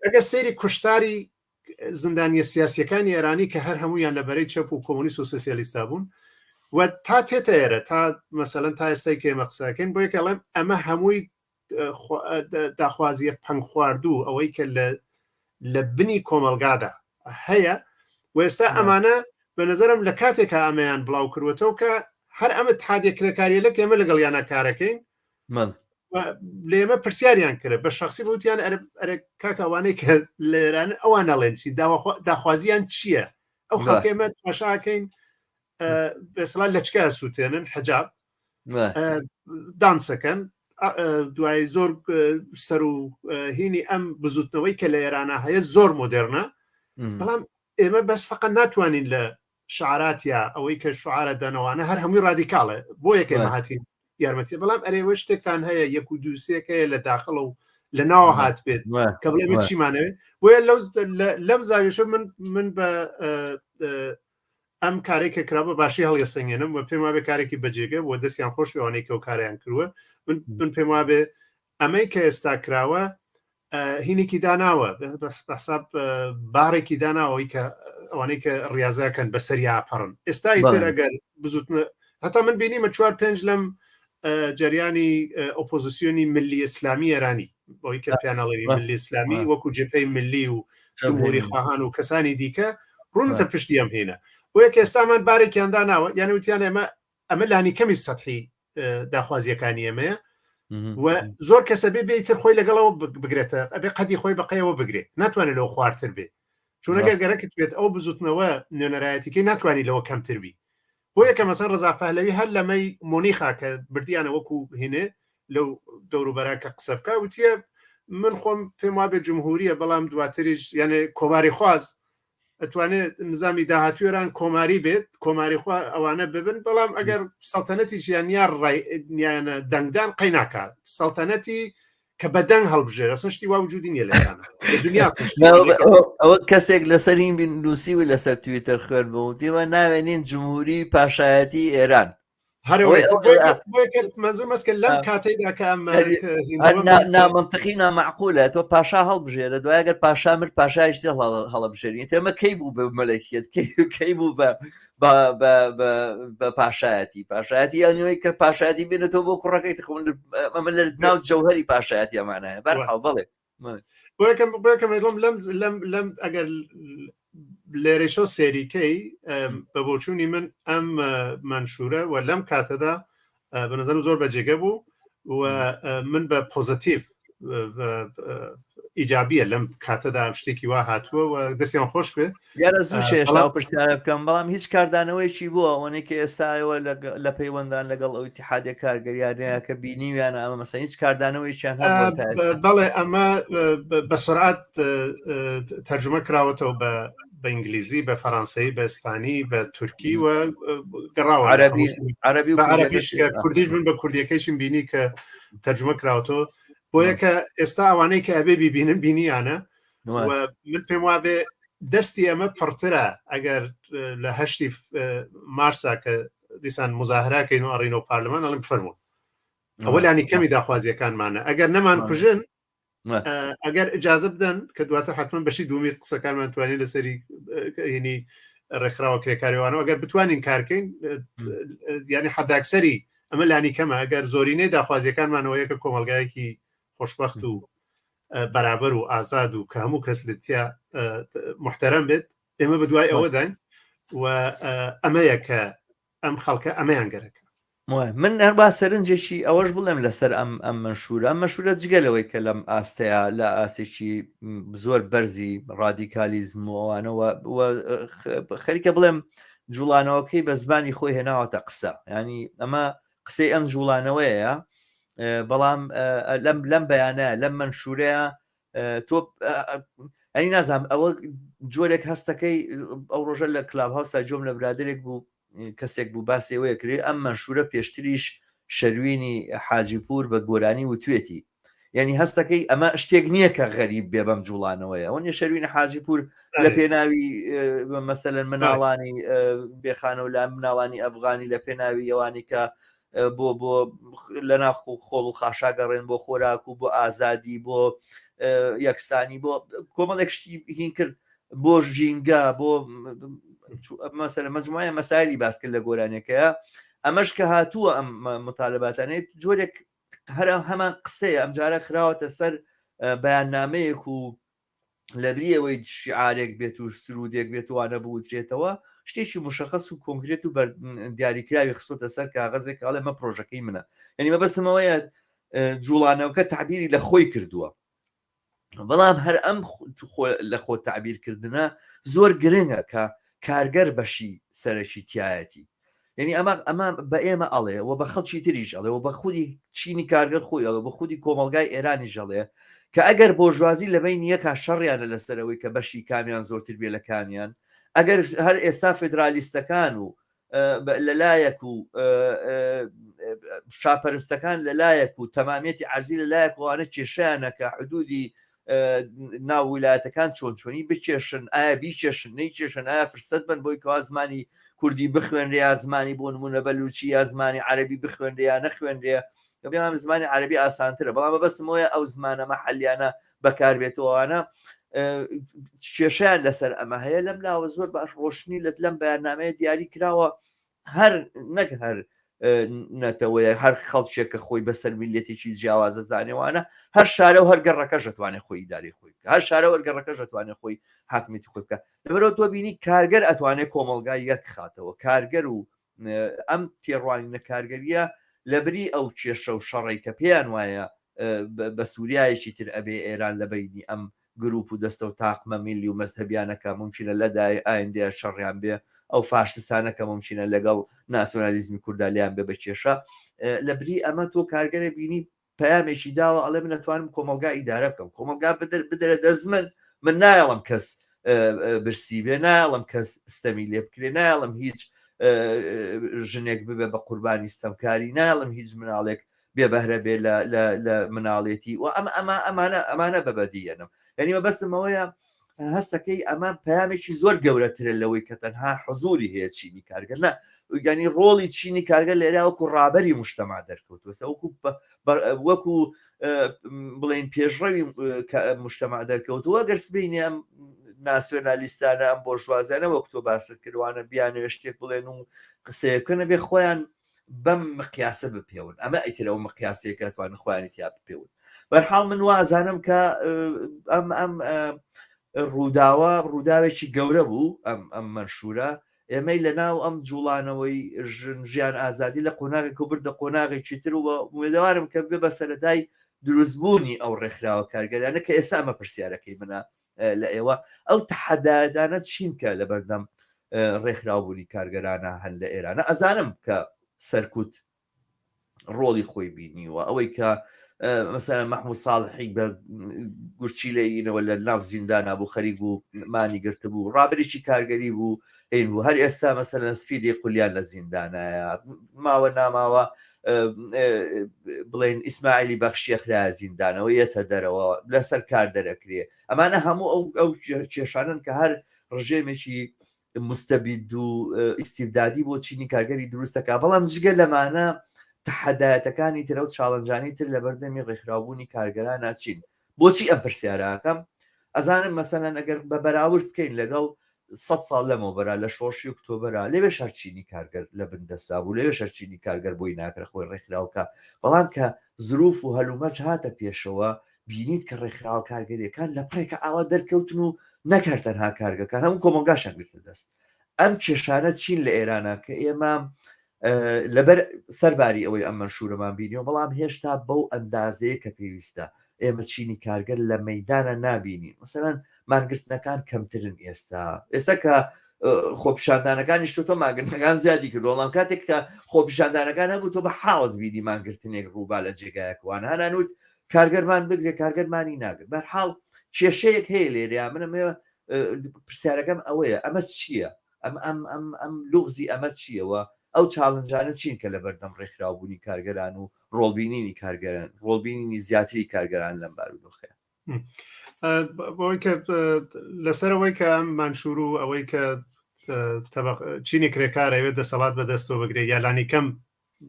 ئەگەر سەیری کوشتاری زیندانیە سیاسیەکانی ئێرانی کە هەر هەمویان لە بەرەی چەپ و کۆمۆنیست و سوسیالیستا بوون و تا تێتە ئێرە تا مەسەلەن تا ئێستای کە ئێمە قسەکەین بۆ یەکەڵێم ئەمە هەمووی داخوازیە پەنگ خواردوو ئەوەی کە لە لە بنی کۆمەلگادا هەیە و ئێستا ئەمانە بە نظرم لە کاتێکا ئەمەیان بڵاو کردوەتەوە کە هەر ئەمە تادێ کرێکاریە لە ئێمە لەگەڵ یانە کارەکەین لێمە پرسیاریان کرد بە شخصی بوتیان ئەرە کاکەوانەی کە لێران ئەوان ئەڵێن چی داخوازیان چییە ئەو خەڵکێمە تماشاکەین بەسڵا لەچکە سووتێنن حەجاب دانسەکەن دوای زۆر سەر و هینی ئەم بزوتنەوەی کە لە ئێرانە هەیە زۆر مۆدێرنە بەڵام ئێمە بەس فقط ناتوانین لە شعراتیا ئەوەی کە شعارە دەنەوانە هەر هەمووی ڕادیکاڵە بۆ یەکێ هاتین یارمەتی بەڵام ئەرێوە شتێکتان هەیە یەک و دووسێک هەیە لە داخڵە و لە ناوە هات بێت کە بڵێ چیمانەوێت بۆیە لەم زاویشە من من بە ئەم کارێک کە کرا بە باشی هەڵیەسەنگێنم و پێم وابێ کارێکی بەجێگە و دەستیان خۆش ئەوانەی کە و کاریان کردووە من من پێم وابێ ئەمەی کە ئێستا کراوە هینێکی داناوە بەحساب بارێکی داناوەی کە ئەوانەی کە ڕاضەکەن بەسەریا پەڕن ئێستا ئیتر ئەگەر بزوتنە هەتا من بینیمە چوار پێنج لەم جریانی ئۆپۆزیسیۆنی ملی ئیسلامی ئێرانی بۆی کە پیانەڵی ملی ئیسلامی وەکو جێپەی ملی و جمهوری خواهان و کەسانی دیکە ڕوونتە پشتی ئەم هێنە بۆیە کە ئێستامان بارێکیان داناوە یانە وتیان ئێمە ئەمە لانی کەمی سەحی داخوازیەکانی ئێمەیە و زۆر کەسە بێ بێتر خۆی لەگەڵەوە بگرێتە ئەبێ قەدی خۆی بەقەیەوە بگرێ ناتوانێت لەوە خوارتر بێ چونەگەر گەرەکت بێت ئەو بزوتنەوە نوێنەرایەتیکەی ناتوانانی لەوە کەمتر بی بۆ یەکە مەسەن ڕزا پەهلەوی هەر لەمەی مۆنیخا کە بردیانە وەکو هینێ لەو دەوروبەرە کە قسە بکە وتیە من خۆم پێم وابێ جمهوریە بەڵام دواتریش یانێ کۆماری خواز ئەتوانێت نظامی داهاتوی ئێران کۆماری بێت کۆماری خوا ئەوانە ببن بەڵام ئەگەر سەڵتەنەتیشیان یا ڕای نیانە دەنگدان قەیناکات سەڵتەنەتی کە بەدەنگ هەڵبژێر ئەسن شتی وا وجودی نییە لە ئێران لە دنیا ئەسن شتی ئەوە کەسێک لەسەرین بین نووسی و لەسەر تویتەر خوێن بۆ ناوێنین جمهوری پاشایەتی ئێران مەزمەسکە لەم کاتەیدا کە نامنتقی نامعقولە تۆ پاشا هەڵبژێرە دوای ئەگەر پاشا مرد پاشایش تێ هەڵبژێری تێمە کەی بوو بە مەلەکیت کەی بوو بە بە پاشایەتی پاشایەتی یانەوەی کە پاشایەتی بێنێتەوە بۆ کوڕەکەی تخون ئەمە لە ناو جەوهری پاشایەتی ئەمانە بەرحاڵ بەڵێ بۆیەکەم بۆیەکەم ئەڵم لەم لەم لەم ئەگەر لێرەشۆ سێریکەی بە بۆچوونی من ئەم منشورە و لەم کاتەدا بە نظرم زۆر بەجێگە بوو و من بە پۆزیتیڤ ئیجابیە لەم کاتەدا شتێکی وا هاتووە و دەستیان خۆش بێ دیارە زوو شێشتا ئەو پرسیارە بکەم بەڵام هیچ کاردانەوەیکی بووە ئەوەنەی کە ئێستاەوە لە پەیوەندان لەگەڵ ئەو اتحادی کارگەریانەیە کە بینیویانە ئەمە مەسەن هیچ کاردانەوەیکیان هەبووە تا ئێستا؟ بەڵێ ئەمە بە سرعەت تەرجمە کراوەتەوە بە بە ئینگلیزی بە فەرەنسایی بە ئیسپانی بە تورکی و گەڕاوە عەرەبی عەرەبی و بە عەرەبیش کوردیەکەش کە کوردیش من بە کوردیەکەیشم بینی کە تەرجمە کراوەتەوە بۆیە کە ئێستا ئەوانەی کە ئەبێ بیبینن بینیانە و من پێم وابێ دەستی ئەمە پڕترە ئەگەر لە هەشتی مارسا کە دیسان مزاهراکەین و ئەڕینەوە پارلمان ئەڵم فەرموون ئەوە لانی کەمی داخوازیەکانمانە ئەگەر نەمان کوژن ئەگەر اجازە بدەن کە دواتر حتمما بەشی دومی قسەکانمان توانین لەسەری هینی ڕێکخراوە کرێکاریوانەوە ئەگەر بتوانین کارکەین ینی حداکسەری ئەمە لانی کەمە ئەگەر زۆرینەی داخوازیەکانمانەوە یەکە کۆمەلگایەکی خۆشببخت و بەرابەر و ئازاد و کە هەموو کەس لەتیا محتەرم بێت ئێمە بە دوای ئەوەداین و ئەمەیە کە ئەم خەڵکە ئەمەیان گەرەکە من هەروە سەرنجێکی ئەوەش بڵێم لەسەر ئەم ئەم منشورە ئەم مەشورە جگە لەوەی کە لەم ئاستەیە لە ئاستێکی زۆر بەرزی ڕادیکالیزم و ئەوانەوە خەریکە بڵێم جوڵانەوەکەی بە زمانی خۆی هێناوەتە قسە ینی ئەمە قسەی ئەم جوڵانەوەیە بەڵام لەم لەم بەیانە لەم منشورەیە تۆ ئەنی نازانم ئەوە جۆرێک هەستەکەی ئەو ڕۆژە لە کلاب هاوسا جۆم لە برادێک بوو کەسێک بوو باسی ئەوەیە کرێ ئەم منشورە پێشتریش شەروینی حاجیپور بە گۆرانی وتوێتی یعنی هەستەکەی ئەمە شتێک نییە کە غەریب بێ بەم جوڵانەوەیە ئەوە نیە شەروین حاجیپور لە پێناوی مەسەلەن مناڵانی بێخانە و لا مناڵانی ئەفغانی لە پێناوی ئەوانی کە بۆ بۆ لە ناو خۆڵ و خاشا گەڕێن بۆ خۆراک و بۆ ئازادی بۆ یەکسانی بۆ کۆمەڵێک شتی هین کرد بۆ ژینگە بۆ مەسەلە مەجموعە مەسایلی باس کرد لە گۆرانیەکەیە ئەمەش کە هاتووە ئەم مطالباتانەی جۆرێک هەر هەمان قسەیە ئەمجارە خراوەتە سەر بەیاننامەیەک و لەبری ئەوەی شیعارێک بێت و سرودێک بێت وانە بوترێتەوە شتێکی مشخص و کۆنکرێت و دیاریکراوی خستۆتە سەر کاغەزێک ئەڵێ مە پرۆژەکەی منە یعنی مەبەستمەوەیە جوڵانەوەکە تعبیری لە خۆی کردووە بەڵام هەر ئەم لە خۆ تعبیرکردنە زۆر گرنگە کە کارگەر بەشی سەرەکی تایەتی یعنی ئەمە ئەمە بە ئێمە ئەڵێ و بە خەڵکی تریش ئەڵێ و بە خودی چینی کارگەر خۆی ئەڵێ بە خودی کۆمەڵگای ئێرانیش ئەڵێ کە ئەگەر بۆرژوازی لە بەینی یەکا شەڕیانە لەسەرەوەی کە بەشی کامیان زۆرتر بێ لە کامیان ئەگەر هەر ئێستا فدرالیستەکان و لەلایەک و شاپەرستەکان لەلایەک و تەمامیەتی عەرزی لەلایەک وانە کێشیانە کە حدودی ناو ویلایەتەکان چۆن چۆنی بکێشن ئایا بیکێشن نەیکێشن ئایا فرسەت بن بۆی کەوا زمانی کوردی بخوێنرێ یا زمانی بۆ نمونە بەلوچی یا زمانی عەربی بخوێنرێ یا نەخوێنرێ بەڵام زمانی عەربی ئاسانترە بەڵام مەبەستم ئەوەیە ئەو زمانە مەحەلیانە بەکاربێتەوەوانە کێشیان لەسەر ئەمە هەیە لەم لاوە زۆر باش ڕۆشنی لە لەم بەیاننامەیە دیاری کراوە هەر نەک هەر نەتەوەیە هەر خەڵکێک کە خۆی بەسەر میلەتێکی جیاوازە زانێوانە هەر شارە و هەر گەڕەکەش دەتوانێت خۆی ئیداری خۆی بکە هەر شارە و گەڕەکەش دەتوانێت خۆی حاکمیەتی خۆی بکە لەبەرەوە تۆ بینی کارگەر ئەتوانێت کۆمەڵگای یەک خاتەوە کارگەر و ئەم تێڕوانینە کارگەریە لەبری ئەو کێشە و شەڕی کە پێیان وایە بە سووریایەکی تر ئەبێ ئێران لە بینی ئەم گروپ و دەستە و تاقمە میللی و مەزهەبیانە کە مومکینە لە دای ئایندەیا شەڕیان بێ، ئەو فاشستانە کە مومکینە لەگەڵ ناسیۆنالیزمی کوردا لێیان بێ بە کێشە. لە بری ئەمە تۆ کارگەرێ بینی پەیامێکی داوە ئەڵێ من ئەتوانم کۆمەڵگا ئیدارە بکەم، کۆمەڵگا بدەرە دەست من، من نایەڵم کەس برسی بێ، نایەڵم کەس ستەمی لێ بکرێ، نایەڵم هیچ ژنێک ببێ بە قوربانی ستەمکاری، نایەڵم هیچ مناڵێک. بێ بەهرە بێ لە لە لە مناڵێتی و ئەم ئەمە ئەمانە ئەمانە بە بەدیەنم یعنی مەبەستم ئەوەیە هەستەکەی ئەمە پەیامێکی زۆر گەورەترە لەوەی کە تەنها حزوری هەیە چینی کارگەر نە یعنی ڕۆڵی چینی کارگەر لێرە وەکو ڕابەری مشتەما دەرکەوتووە وەکو وەکو بڵێن پێشڕەوی مشتەما دەرکەوتووە گەر سبینی ئەم ناسیۆنالیستانە ئەم بۆرژوازیانە وەک تۆ باست کردوانە بیانەوێ شتێک بڵێن و قسەیە بکەنە بێ خۆیان بەم مقیاسە بپێون ئەمە ئیتر ئەو مقیاسەیە کە توانن خۆیانی تیا بپێون بەرحاڵ من وازانم کە ئەم ئەم ڕووداوە ڕووداوێکی گەورە بوو ئەم ئەم مەنشورە ئێمەی لە ناو ئەم جوڵانەوەی ژن ژیان ئازادی لە قۆناغێک و بردە قۆناغێکی تر و ئومێدەوارم کە بێ بە سەرەتای دروستبوونی ئەو ڕێکخراوە کارگەرانە کە ئێستا ئەمە پرسیارەکەی منە لە ئێوە ئەو تەحەدایانە چین کە لە بەردەم ڕێکخراوبوونی کارگەرانە هەن لە ئێرانە ئەزانم کە سەرکوت ڕۆڵی خۆی بینیوە ئەوەی کە مەسەلەن مەحمود ساڵحی بە گورچیلەینەوە لە ناو زیندانا بوو خەریک بوو مانی گرتبوو ڕابەرێکی کارگەری بوو هین بوو هەر ئێستا مەسەلەن سپیدی قولیان لە زیندانایە ماوە ناماوە بڵێن ئیسماعیلی بەخشیە خراە زیندانەوە یەتە دەرەوە لەسەر کار دەرەکرێ ئەمانە هەموو ئەو ئەو کێشانن کە هەر ڕژێمێکی مستەبید و ئیستیبدادی بۆ چینی کارگەری دروست دەکا بەڵام جگە لەمانە تەحەدایەتەکانی ترە و challenge انی تر لە بەردەمی ڕێکخراوبوونی کارگەران ناچین بۆچی ئەم پرسیارەکەم ئەزانم مەسەلەن ئەگەر بە بەراورد بکەین لەگەڵ سە ساڵ لەمەوبەرا لە شۆڕشی ئۆکتۆبەرا لەوێ شەر چینی کارگەر لە بن دەستا بوو لەوێ شەر چینی کارگەر بۆی ناکرە خۆی ڕێکخراوکە بەڵام کە زروف و هەلومەرج هاتە پێشەوە بینیت کە ڕێکخراوە کارگەریەکان لە پڕێکە ئاوا دەرکەوتن و نەک هەر تەنها کارگەکان هەموو کۆمەڵگاشیان گرتە دەست ئەم کێشانە چین لە ئێرانە کە ئێمە لەبەر سەرباری ئەوەی ئەم مەنشورەمان بینیوە بەڵام هێشتا بەو ئەندازەیە کە پێویستە ئێمە چینی کارگەر لە مەدانە نابینین مثلەن مانگرتنەکان کەمترن ئێستا ئێستا کە خۆپیشاندانەکانیش تۆ تۆ مانگرتنەکان زیادی کرد بەڵام کاتێک کە خۆپیشاندانەکان هەبوو تۆ بە حاڵت بینی مانگرتنێک ڕووبا لە جێگایەکوان هەنانوت کارگەرمان بگرێ کارگەرمانی ناگرت بەرحاڵ کێشەیەک هەیە لێرەیا من ئەمەوێ پرسیارەکەم ئەوەیە ئەمە چییە ئەم ئەم ئەم ئەم لوغزی ئەمە چییەوە ئەو challenge انە چین کە لە بەردەم ڕێکخراوبوونی کارگەران و ڕۆڵبینینی کارگەران ڕۆڵبینینی زیاتری کارگەران لەم بارودۆخەیە بەوەی کە لەسەر ئەوەی کە ئەم مەنشور و ئەوەی کە چینی کرێکار ئەوێت دەسەڵات بەدەستەوە بگرێت یا لانی کەم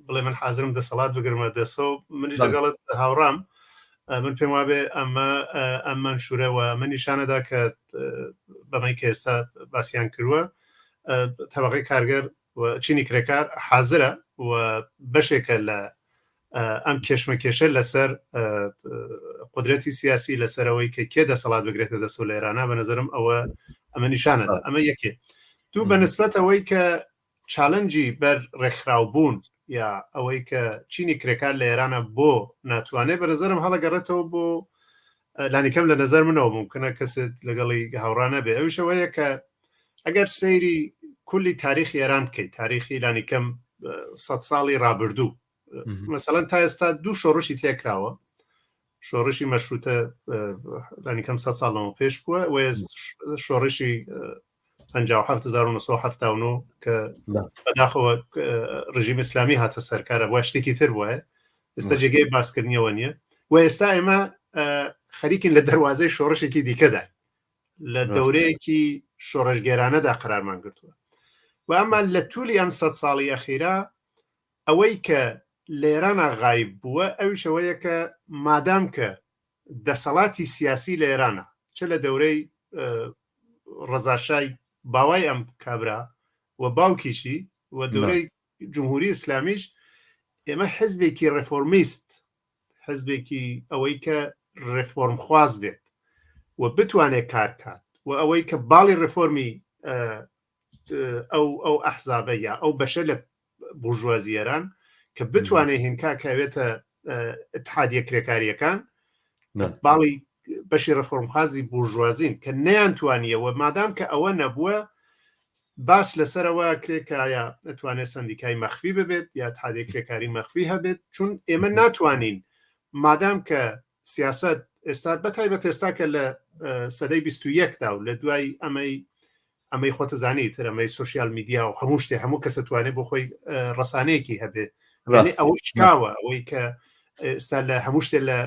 بڵێ من حازرم دەسەڵات بگرمە دەستەوە منیش لەگەڵت هاوڕام من پێم وابێ ئەمە ئەم مەنشورەوە من نیشانەدا کە بەمەی کە ئێستا باسییان کردووە تەبقەی کارگەر و چینی کرێکار حازرە و بەشێکە لە ئەم کێشمەکێشە لەسەر قدرەتی سیاسی لەسەرەوەی کە کێ دەسەڵات بگرێتە دەسەوە لە ئێرانە بە نظرم ئەوە ئەمە نیشانەدا ئەمە یەکێ دوو بە نسبەت ئەوەی کە challenge ی بەر ڕێکخراوبوون یا ئەوەی کە چینی کرێکار لە ئێرانە بۆ ناتوانێت بە نظرم هەڵەگەڕێتەوە بۆ لانیکەم لە نظر منەوە ممکنە کەسێت لەگەڵی هاوڕا نەبێ ئەویش ئەوەیە کە ئەگەر سەیری کولی تاریخی ئێران بکەیت تاریخی لانیکەم سە ساڵی ڕابردوو مەسەڵەن تا ئێستا دوو شۆڕشی تێکراوە شۆڕشی مەشروتە لانیکەم سە ساڵ لەمە پێش بووە و شۆڕشی 1979 کە بەداخەوە ڕژیم ئیسلامی هاتە سەرکارە بووە شتێکی تر بووە ئێستا جێگەی باسکردنیەوە نییە و ئێستا ئێمە خەریکین لە دەواازەی شۆڕشێکی دیکەدا لە دەورەیەکی شۆڕشگێرانەدا قرارمان گرتووە و ئەمە لە تولی ئەم سە ساڵی ئەخیرا ئەوەی کە لێرانە غایب بووە ئەویش ئەوەیە کە مادام کە دەسەڵاتی سیاسی لە ئێرانە چ لە دەورەی ڕەزاشای باوای ئەم کابرا و باوکیشی و دەورەی جمهوری ئیسلامیش ئێمە حزبێکی ڕێفۆرمیست حزبێکی ئەوەی کە ڕێفۆرمخواز بێت و بتوانێت کارکات و ئەوەی کە باڵی ڕێفۆرمی ئەو ئەو ئەحزابە یا ئەو بەشە لە بورژوازی ئێران کە بتوانێت هینکا کەوێتە اتحادیە کرێکاریەکان باڵی بەشی ڕفۆرمخوازی بورژوازین کە نەیان توانیەوە مادام کە ئەوە نەبووە باس لەسەرەوە کرێکایە ئەتوانێت سندیکای مەخفی ببێت یا تادێ کرێکاری مەخفی هەبێت چون ئێمە ناتوانین مادام کە سیاست ئێستا بەتایبەت ئێستا کە لە سەدەی 21 دا و لە دوای ئەمەی ئەمەی خۆتەزانی تر ئەمەی social media و هەموو شتێ هەموو کەسە توانێت بۆ خۆی ڕسانەیەکی هەبێ ئەوە شکاوە ئەوەی کە. ئێستا لە هەموو شتێ لە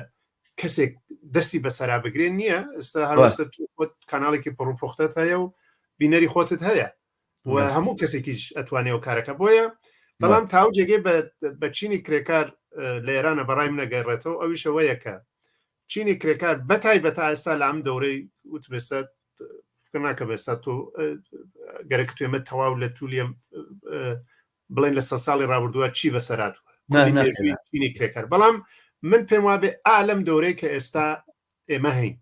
کەسێک دەستی بەسەرا بگرێن نییە ئێستا هەروەسە خۆت کاناڵێکی پڕوپۆختت هەیە و بینەری خۆتت هەیە و هەموو کەسێکیش ئەتوانێت و کارەکە بۆیە بەڵام تاو جێگەی بە چینی کرێکار لە ئێرانە بەڕای منەگەڕێتەوە ئەویشەوەیە کە چینی کرێکار بەتایبەت ئێستا لە ئەم دەورەی وتمێستا فکر ناکەم ئێستا تۆ گەرەک توێمە تەواو لە تولیم بڵێن لە سە ساڵی ڕابردووە چی بەسەراتوە چینی کرێکار بەڵام من پێم وابێ ئا لەم دەورەی کە ئێستا ئێمە هەین